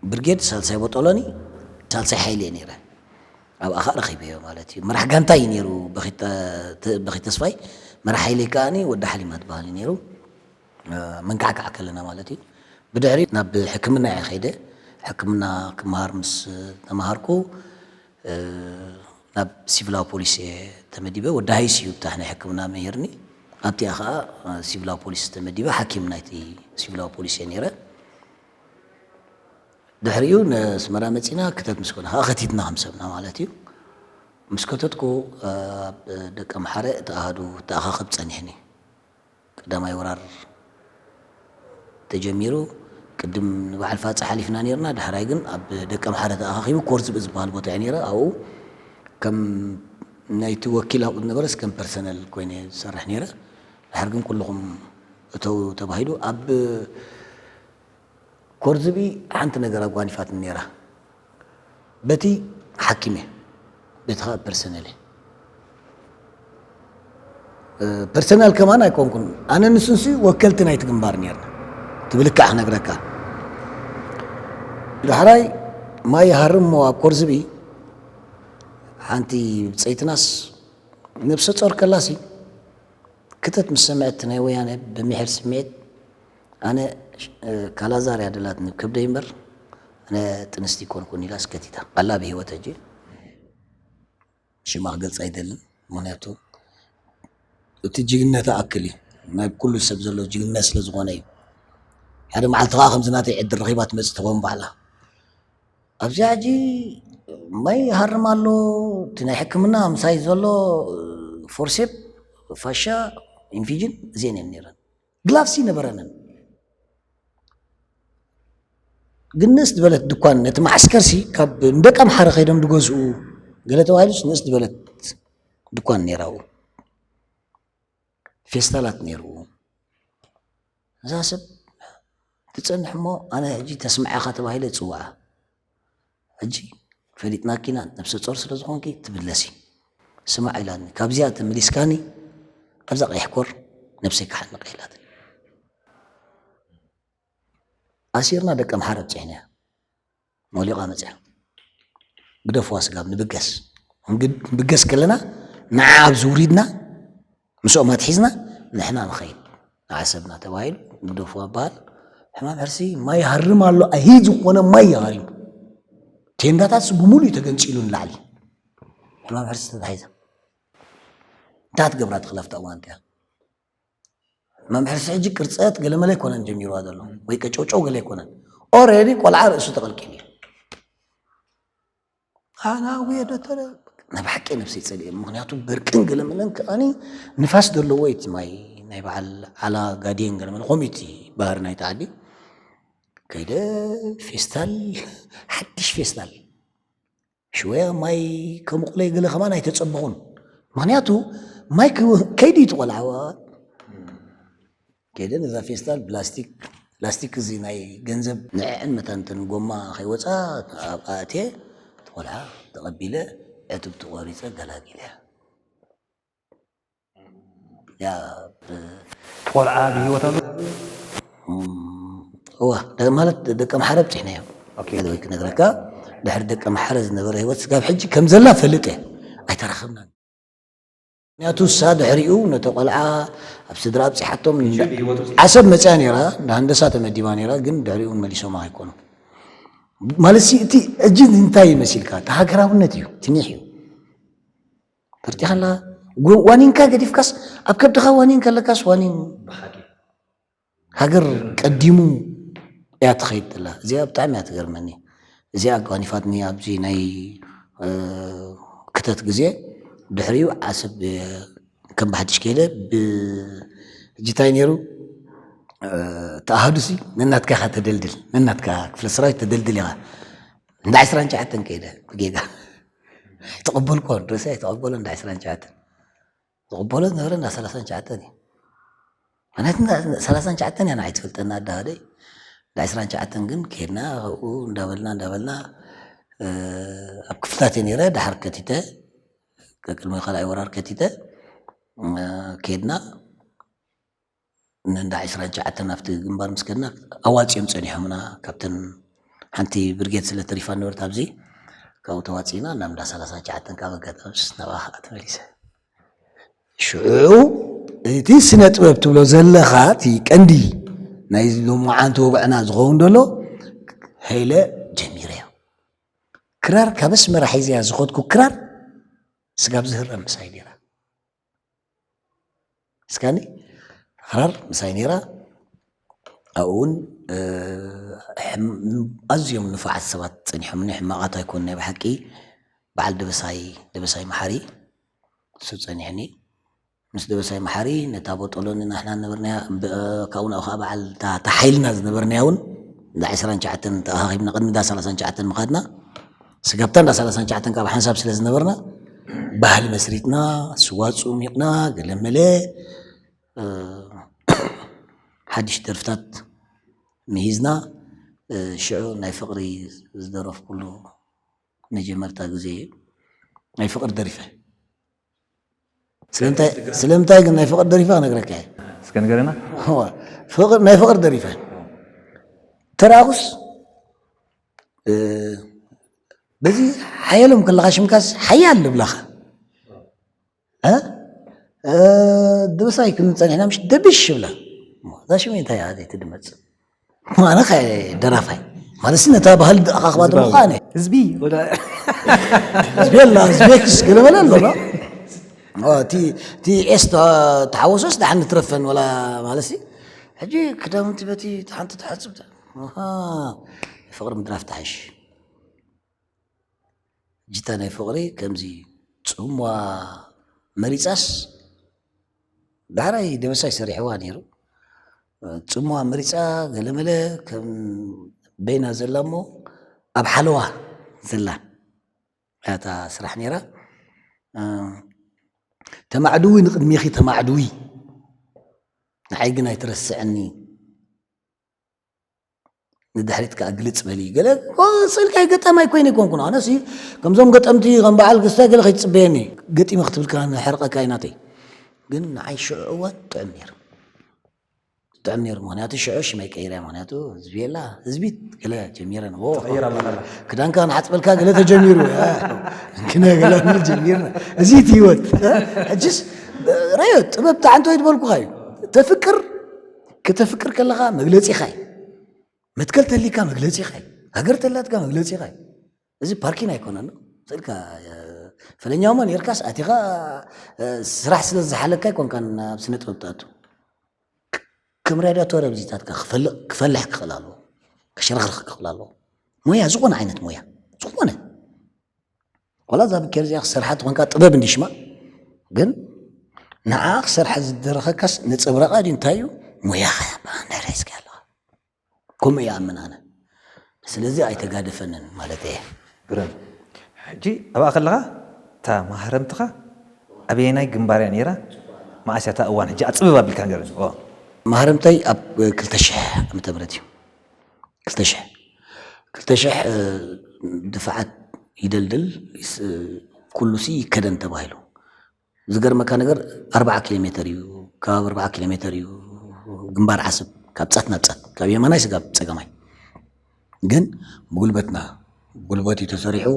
ብርጌድ፣ ሳልሳይ ቦጦሎኒ፣ ሳልሳይ ሓይሊ እየ ነይረ። ኣብኣ ኸዓ ረኺበዮ ማለት እዩ። መራሕ ጋንታ እዩ ነይሩ በኺት፣ በኺት ተስፋይ፣ መራሕ ሓይሊ ከዓኒ ወዲ ሓሊማ ትበሃል እዩ ነይሩ። መንካዕካዕ ከለና ማለት እዩ። ብድሕሪ ናብ ሕክምና እየ ከይደ። ሕክምና ክመሃር ምስ ተመሃርኩ፣ ናብ ሲቪላዊ ፖሊስ እየ ተመዲበ። ወዲ ሃይስ እዩ ብታሕ ናይ ሕክምና መሂርኒ። ኣብቲኣ ኸዓ ሲቪላዊ ፖሊስ ተመዲበ፣ ሓኪም ናይቲ ሲቪላዊ ፖሊስ እየ ነይረ። ድሕሪኡ ነስመራ መፂና ክተት ምስ ኮነ ኸዓ ከቲትና ከም ሰብና ማለት እዩ። ምስ ከተትኩ ኣብ ደቀምሓረ እቲ ኣሃዱ ተኣኻኽብ ፀኒሕኒ። ቀዳማይ ወራር ተጀሚሩ፣ ቅድም ንበዓል ፋፂ ሓሊፍና ነይርና፣ ዳሕራይ ግን ኣብ ደቀምሓረ ተኣኻኺቡ ኮርዝብ ዝበሃል ቦታ እየ ነይረ። ኣብኡ ከም ናይቲ ወኪል ኣብኡ ዝነበረስ ከም ፐርሰነል ኮይነ ዝሰርሕ ነይረ። ድሓር ግን ኩልኹም እተው ተባሂሉ። ኣብ ኮርዝቢ ሓንቲ ነገር ኣጓኒፋትኒ ነይራ። በቲ ሓኪም እየ፣ በቲ ኸዓ ፐርሰነል እየ። እ፣ ፐርሰናል ከማን ኣይኮንኩን። ኣነ ንሱንሲ ወከልቲ ናይቲ ግንባር ነይርና። ትብልካ ክነግረካ። ዳሕራይ ማይ ይሃርም እሞ ኣብ ኮርዝቢ ሓንቲ ብፀይትናስ ነብሰ ጾር ከላሲ ክተት ምስ ሰምዐት ናይ ወያነ ብምሕር ስምዒት ኣነ፣ እ፣ ካላዛር እያ ደላትኒ ከብደይ እምበር ኣነ ጥንስቲ ኣይኮንኩን ኢላስ ከቲታ ኣላ ብህይወት ሕጂ። ሽማ ክገልጽ ኣይደልን፣ ምኽንያቱ እቲ ጅግንነት ኣክል እዩ፣ ናይ ኩሉ ሰብ ዘሎ ጅግንነት ስለ ዝኾነ እዩ። ሓደ መዓልቲ ኸዓ ከምዚ ናተይ ዕድል ረኺባ ትመጽእ ትኸውን ባዕላ። ኣብዚኣ ሕጂ ማይ ይሃርም ኣሎ፣ እቲ ናይ ሕክምና ምሳይ ዘሎ ፎርሴፕ፣ ፋሻ፣ ኢንፊጅን እዚአን እየን ነይረን። ግላፍሲ ነበረንን። ግን ንእስ ዝበለት ድኳን ነቲ ማዕስከርሲ ካብ ንደቂ ኣምሓረ ከይዶም ድገዝኡ ገለ ተባሂሉስ ንእስ ዝበለት ድኳን ነይራ ኣብኡ። ፌስታላት ነይርዎ። እዛ ሰብ ትጸንሕ እሞ ኣነ ሕጂ ተስምዓኻ ተባሂለ እጽውዓ። ሕጂ ፈሊጥናኪ ኢና፣ ነብሰ ጾር ስለ ዝኾንኪ ትምለሲ። ስማዕ ኢላትኒ። ካብዚኣ ተመሊስካኒ ኣብዛ ቀይሕ ኮር ነብሰይ ክሓንቕ ኢላትኒ። ኣሲርና ደቂ ኣምሓረ ኣብጺሕናያ። ሞሊቓ መጺኣ። ግደፍዋ ስጋብ ንብገስ። ንብገስ ከለና ንዓ ኣብዚ ውሪድና ምስኦም ኣትሒዝና ንሕና ንኸይድ ንዓሰብና ተባሂሉ ንግደፍዋ በሃል። ሕማም ሕርሲ ማይ ይሃርም ኣሎ፣ ኣይሂ ዝኾነ ማይ ይሃርም። ቴንዳታት ብሙሉ እዩ ተገንፂሉ ንላዕሊ። ሕማም ሕርሲ ተታሒዘ። እንታይ ትገብራ ትኽለፍታ እዋን እያ? ሕማም ሕርሲ ሕጂ ቅርፀት ገለመለ ኣይኮነን ጀሚርዋ ዘሎ፣ ወይ ቀጨውጨው ገለ ኣይኮነን። ኦሬዲ ቆልዓ ርእሱ ተቐልቂሉ እዩ። ኣና ውየ ዶተረ ናይ ብሓቂ ነብሰይ ጸሊኤ። ምኽንያቱ በርቅን ገለመለን ከኣኒ ንፋስ ዘለዎ እቲ ማይ ናይ በዓል ዓላ ጋድየን ገለመለ ከምኡ እቲ ባህሪ ናይቲ ዓዲ። ከይደ ፌስታል፣ ሓድሽ ፌስታል ሽወያ ማይ ከሙቕለይ ገለ ከማን ኣይተጸበኹን። ምኽንያቱ ማይ ክው-፣ ከይዱ እዩ እቲ ቆልዓ። ከይደ ነዛ ፌስታል ብላስቲክ፣ ላስቲክ እዚ ናይ ገንዘብ ንዕዕን መታንተን ጎማ ከይወፃ ኣብኣ ኣትየ፣ እቲ ቆልዓ ተቐቢለ፣ ዕትብቱ ቆሪፀ ገላጊለ። ያ፣ ብ-፣ ቆልዓ ብህይወት ኣሎ? እም፣ እዋ፣ ደ-፣ ማለት ደቂ ኣምሓረ ኣብፂሕናዮ። ኦኬ። ገለ ክነግረካ፣ ድሕሪ ደቂ ኣምሓረ ዝነበረ ህይወት ስጋብ ሕጂ ከም ዘላ ፈልጥ እየ። ኣይተራኸብናን። ምኽንያቱ እሳ ድሕሪኡ ነተ ቆልዓ ኣብ ስድራ ኣብፂሓቶም። ሕጂ ብህይወት ውስጥ ዓሰብ መፅያ ነይራ፣ ንሃንደሳ ተመዲባ ነይራ፣ ግን ድሕሪኡ መሊሶማ ኣይኮኑ። ማለት ሲ፣ እቲ ሕጂ እንታይ ይመሲልካ? እቲ ሃገራውነት እዩ፣ ትኒሕ እዩ። ፈርቲኻ ኣላ፣ ጎ-፣ ዋኒንካ ገዲፍካስ፣ ኣብ ከብድኻ ዋኒን ከለካስ ዋኒን ብሓቂ። ሃገር ቀዲሙ እያ ትኸይድ ዘላ። እዚኣ ብጣዕሚ እያ ትገርመኒ። እዚኣ ኣጓኒፋትኒ ኣብዚ ናይ፣ እ፣ ክተት ግዜ። ድሕሪኡ ዓሰብ፣ እ፣ ከም ብሓድሽ ከይደ ብ-፣ ሕጂ እንታይ ነይሩ? እ፣ እቲ ኣሃዱሲ ነናትካ ኢኻ ተደልድል፣ ነናትካ ክፍለ ሰራዊት ተደልድል ኢኻ። እንዳ ዕስራን ትሽዓተን ከይደ ብጌጋ። ኣይተቐበልኩዎን፣ ርእሰይ ኣይተቐበሎን እንዳ ዕስራን ትሽዓተን። ዝቕበሎ ዝነበረ እንዳ ሰላሳን ትሽዓተን እዩ። ማለት እንዳ ሰላሳን ትሽዓተን እያ ንዓይ ትፈልጠና ኣዳ ሃደይ። እንዳ ዕስራን ትሽዓተን ግን ከይድና፣ ካብኡ እንዳበልና፣ እንዳበልና፣ እ፣ ኣብ ክፍልታት እየ ነይረ፣ ድሓር ከቲተ፣ ቅድሚ ካልኣይ ወራር ከቲተ፣ እ፣ ከይድና፣ እንዳ ዕስራን ትሽዓተን ኣብቲ ግንባር ምስ ከድና፣ ኣዋጺኦም ጸኒሖምና፣ ካብተን ሓንቲ ብርጌድ ስለ ተሪፋ ነበረት ኣብዚ፣ ካብኡ ተዋጺእና፣ ናብ እንዳ ሰላሳን ትሽዓተን ካብ ኣጋጣሚስ ናብኣ ከዓ ተመሊሰ። ሽዑ እቲ ስነ ጥበብ ትብሎ ዘለኻ፣ እቲ ቀንዲ ናይ ሎማዓንቲ ወግዕና ዝኸውን ዘሎ፣ ሀይለ ጀሚረዮ። ክራር ካብ ኣስመራ ሒዘያ ዝኸድኩ ክራር፣ ስጋብ ዝህረም ምሳይ ነይራ። እስካኒ ክራር ምሳይ ነይራ። ኣብኡ እውን፣ እ፣ ሕም-፣ ኣዝዮም ንፉዓት ሰባት ጸኒሖምኒ። ሕማቓት ኣይኮኑን፣ ናይ ብሓቂ። በዓል ደበሳይ፣ ደበሳይ መሓሪ፣ እሱ ጸኒሕኒ። ምስ ደበሳይ መሓሪ ነታ ቦጦሎኒ ናሕና ነበርናያ፣ ብ-፣ ካብኡ ናብኡ ከዓ በዓል እታ፣ እታ ሓይልና ዝነበርናያ እውን እንዳ ዕስራን ትሽዓተን ተኣኻኺብና፣ ቅድሚ እንዳ ሰላሳን ትሽዓተን ምኻድና፣ ስጋብታ እንዳ ሰላሳን ትሽዓተን ካብ ሓንሳብ ስለ ዝነበርና፣ ባህሊ መስሪትና፣ ስዋ ጹሚቕና፣ ገለመለ፣ እ፣ ሓድሽ ደርፍታት ምሂዝና፣ እ፣ ሽዑ ናይ ፍቕሪ ዝደረፍኩሉ መጀመርታ ግዜ እዩ። ናይ ፍቕሪ ደሪፈ። ስለምንታይ፣ ስለምንታይ ግን ናይ ፍቕሪ ደሪፈ ክነግረካ እየ። እስከ ንገረና። እዋ፣ ፍቕሪ፣ ናይ ፍቕሪ ደሪፈ። ተራእኩስ፣ እ፣ በዚ ሓየሎም ከለኻ ሽምካስ ሓያል ልብለኻ። እ? እ፣ ደበሳይ ክንብል ጸኒሕና፣ ምሽ ደብሽ ይብላ። እዛ ሽመይ እንታይ እያ ዘይትድመጽ? ማለኸ ደራፋይ። ማለትሲ ነታ ባህሊ ኣኻኽባ ድማ ህዝባዊ። ከኣ ነ-፣ ህዝቢ፣ ወላ ህዝቢ ኣላ፣ ህዝቢ ክስ ገለ በለ ኣሎ፣ ኖ? ኦ፣ እቲ፣ እቲ ኤስ ተ-፣ ተሓወሶስ ደሓን ንትረፈን፣ ወላ ማለትሲ፣ ሕጂ ክዳውንቲ በቲ ሓንቲ ትሓጽብ፣ ኣሃ፣ ፍቕሪ ምድራፍ ትሓይሽ። ጅታ ናይ ፍቕሪ ከምዚ ጽምዋ መሪጻስ ዳሕራይ ደበሳይ ሰሪሕዋ ነይሩ። ጽምዋ መሪጻ ገለመለ ከም በይና ዘላ እሞ ኣብ ሓለዋ ዘላ እያ እታ ስራሕ ነይራ። እ፣ ተማዕድዊ ንቕድሜኺ ተማዕድዊ፣ ንዓይ ግን ኣይትረስዕኒ። ንድሕሪት ከኣ ግልጽ በሊ። ገለ እኮ ስእልካይ ገጣማይ ኮይነ ኣይኮንኩን። ኣነሲ ከምዞም ገጠምቲ ከም በዓል ክስታይ ገለ ከይትጽበየኒ። ገጢመ ክትብል ከኣ ንሕርቐካ እዩ ናተይ። ግን ንዓይ ሽዑ እዋን ጥዑም ነይሩ። ጥዑም ነይሩ። ምኽንያቱ ሽዑ ሽመይ ቀይረ። ምኽንያቱ ህዝቢ የላ፣ ህዝቢት ገለ ጀሚረ ነው። ትቕይር ኣለኻ። ክዳንካ ንሓጽበልካ ገለ ተጀሚሩ። ክነ ገለ ጀሚርና። እዚ እቲ ህይወት። ሕጅስ ራዮ ጥበብ ተዓንቶ ይትበልኩኻ እዩ። ተፍቅር፣ ክተፍቅር ከለኻ መግለጺኻ እዩ። መትከል ተሊካ መግለጺ ኻይ፣ ሃገር ተላትካ መግለጺ ኻይ። እዚ ፓርኪን ኣይኮነን። ስልካ ፈለኛውማ ኔርካስ ኣቲኻ ስራሕ ስለ ዝሓለካ ኣይኮንካ ናብ ስነ ጥበብ ትኣቱ። ከም ራዳቶር ኣብዚታትካ ክፈልቕ ክፈልሕ ክኽእል ኣለዎ። ክሽርኽርኽ ክኽእል ኣለዎ። ሞያ ዝኾነ ዓይነት ሞያ ዝኾነ ዋላ እዛ ብኬር እዚኣ ክሰርሓ ትኾንካ ጥበብ እንዲሽማ ግን ንዓ ክሰርሓ ዝደረኸካስ ነፀብራቓ ድዩ እንታይ እዩ? ሞያኻ ባንደራ ሒዝካ ኣለኻ። ከምኡ ይኣምን ኣነ። ስለዚ ኣይተጋደፈንን ማለት እየ። ግርም። ሕጂ ኣብኣ ከለኻ እታ ማህረምትኻ ኣበየናይ ግንባር እያ ነይራ? መዓስ እያ እታ እዋን ሕጂ ኣፅብብ ኣቢልካ ንገረኒ። ኦ። ማህረምተይ ኣብ ክልተ ሽሕ ዓመተ ምህረት እዩ። ክልተ ሽሕ ክልተ ሽሕ ድፋዓት ይደልድል ኩሉሲ ይከደን ተባሂሉ። ዝገርመካ ነገር ኣርባዓ ኪሎ ሜተር እዩ፣ ከባቢ ኣርባዓ ኪሎ ሜተር እዩ ግንባር ዓሰብ ካብ ጫፍ ናብ ጫፍ ካብ የማናይ ስጋብ ፀገማይ። ግን ብጉልበትና ጉልበት እዩ ተሰሪሑ።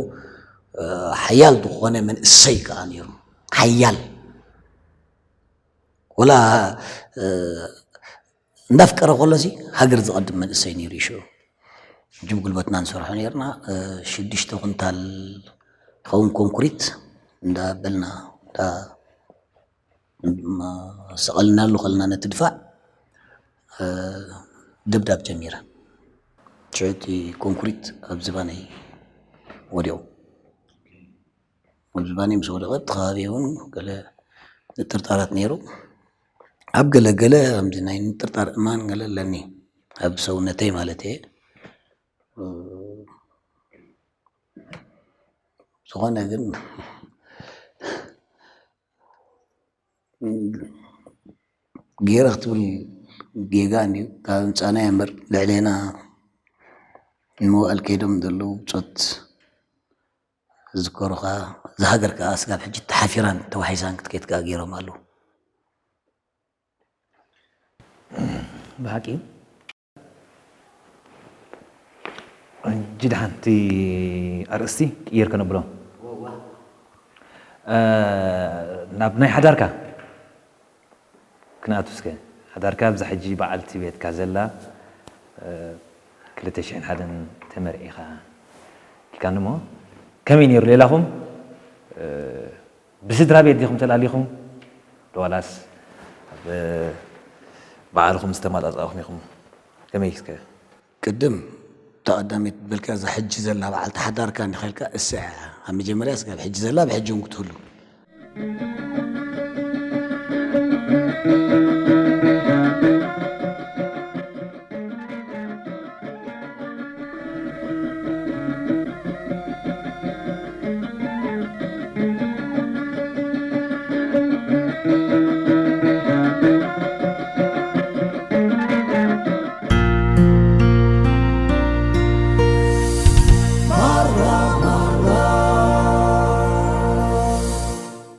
ሓያል ዝኾነ መንእሰይ ከዓ ነይሩ። ሓያል ወላ እንዳፍቀረ ከሎሲ ሃገር ዝቐድም መንእሰይ ነይሩ እዩ ሽዑ። ሕጂ ብጉልበትና ንሰርሖ ነርና። ሽዱሽተ ኩንታል ኸውን ኮንኩሪት እንዳበልና እንዳሰቐልናሉ ከለና ነቲ ድፋዕ ደብዳብ ጀሚረ። ሽዑ እቲ ኮንኩሪት ኣብ ዝባነይ ወዲቑ። ኣብ ዝባነይ ምስ ወደቐ እቲ ከባቢ እውን ገለ ምጥርጣራት ነይሩ። ኣብ ገለ ገለ ከምዚ ናይ ምጥርጣር እማን ገለ ኣለኒ ኣብ ሰውነተይ ማለት እየ። ዝኾነ ግን ገይረ ክትብል ጌጋ እንድዩ ካብ ምፃና እምበር ልዕሌና ንምውኣል ከይዶም ዘለዉ ብፆት ዝዝከሩ ከዓ እዛ ሃገር ከዓ ስጋብ ሕጂ ተሓፊራን ተዋሒሳን ክትከይድ ከዓ ገይሮም ኣለዉ። ብሓቂ እዩ። ሕጂ ደሓን እቲ ኣርእስቲ ቅይር ከነብሎ ናብ ናይ ሓዳርካ ክንኣቱ እስከ። ሓዳርካ ኣብዛ ሕጂ በዓልቲ ቤትካ ዘላ ክልተ ሽሕን ሓደን ተመርዒኻ ኢልካኒ እሞ ከመይ ነይሩ ሌላኹም? ብስድራ ቤት ዲኹም ተላሊኹም ዶ ዋላስ ኣብ በዓልኹም ዝተመጻጸእኹም ኢኹም? ከመይ እስከ? ቅድም እታ ቀዳመይቲ ትበልካ እዛ ሕጂ ዘላ በዓልቲ ሓዳርካ እንዲኻ ኢልካ እሳ እያ። ኣብ መጀመርያ ስጋብ ሕጂ ዘላ ብሕጂ እውን ክትህሉ።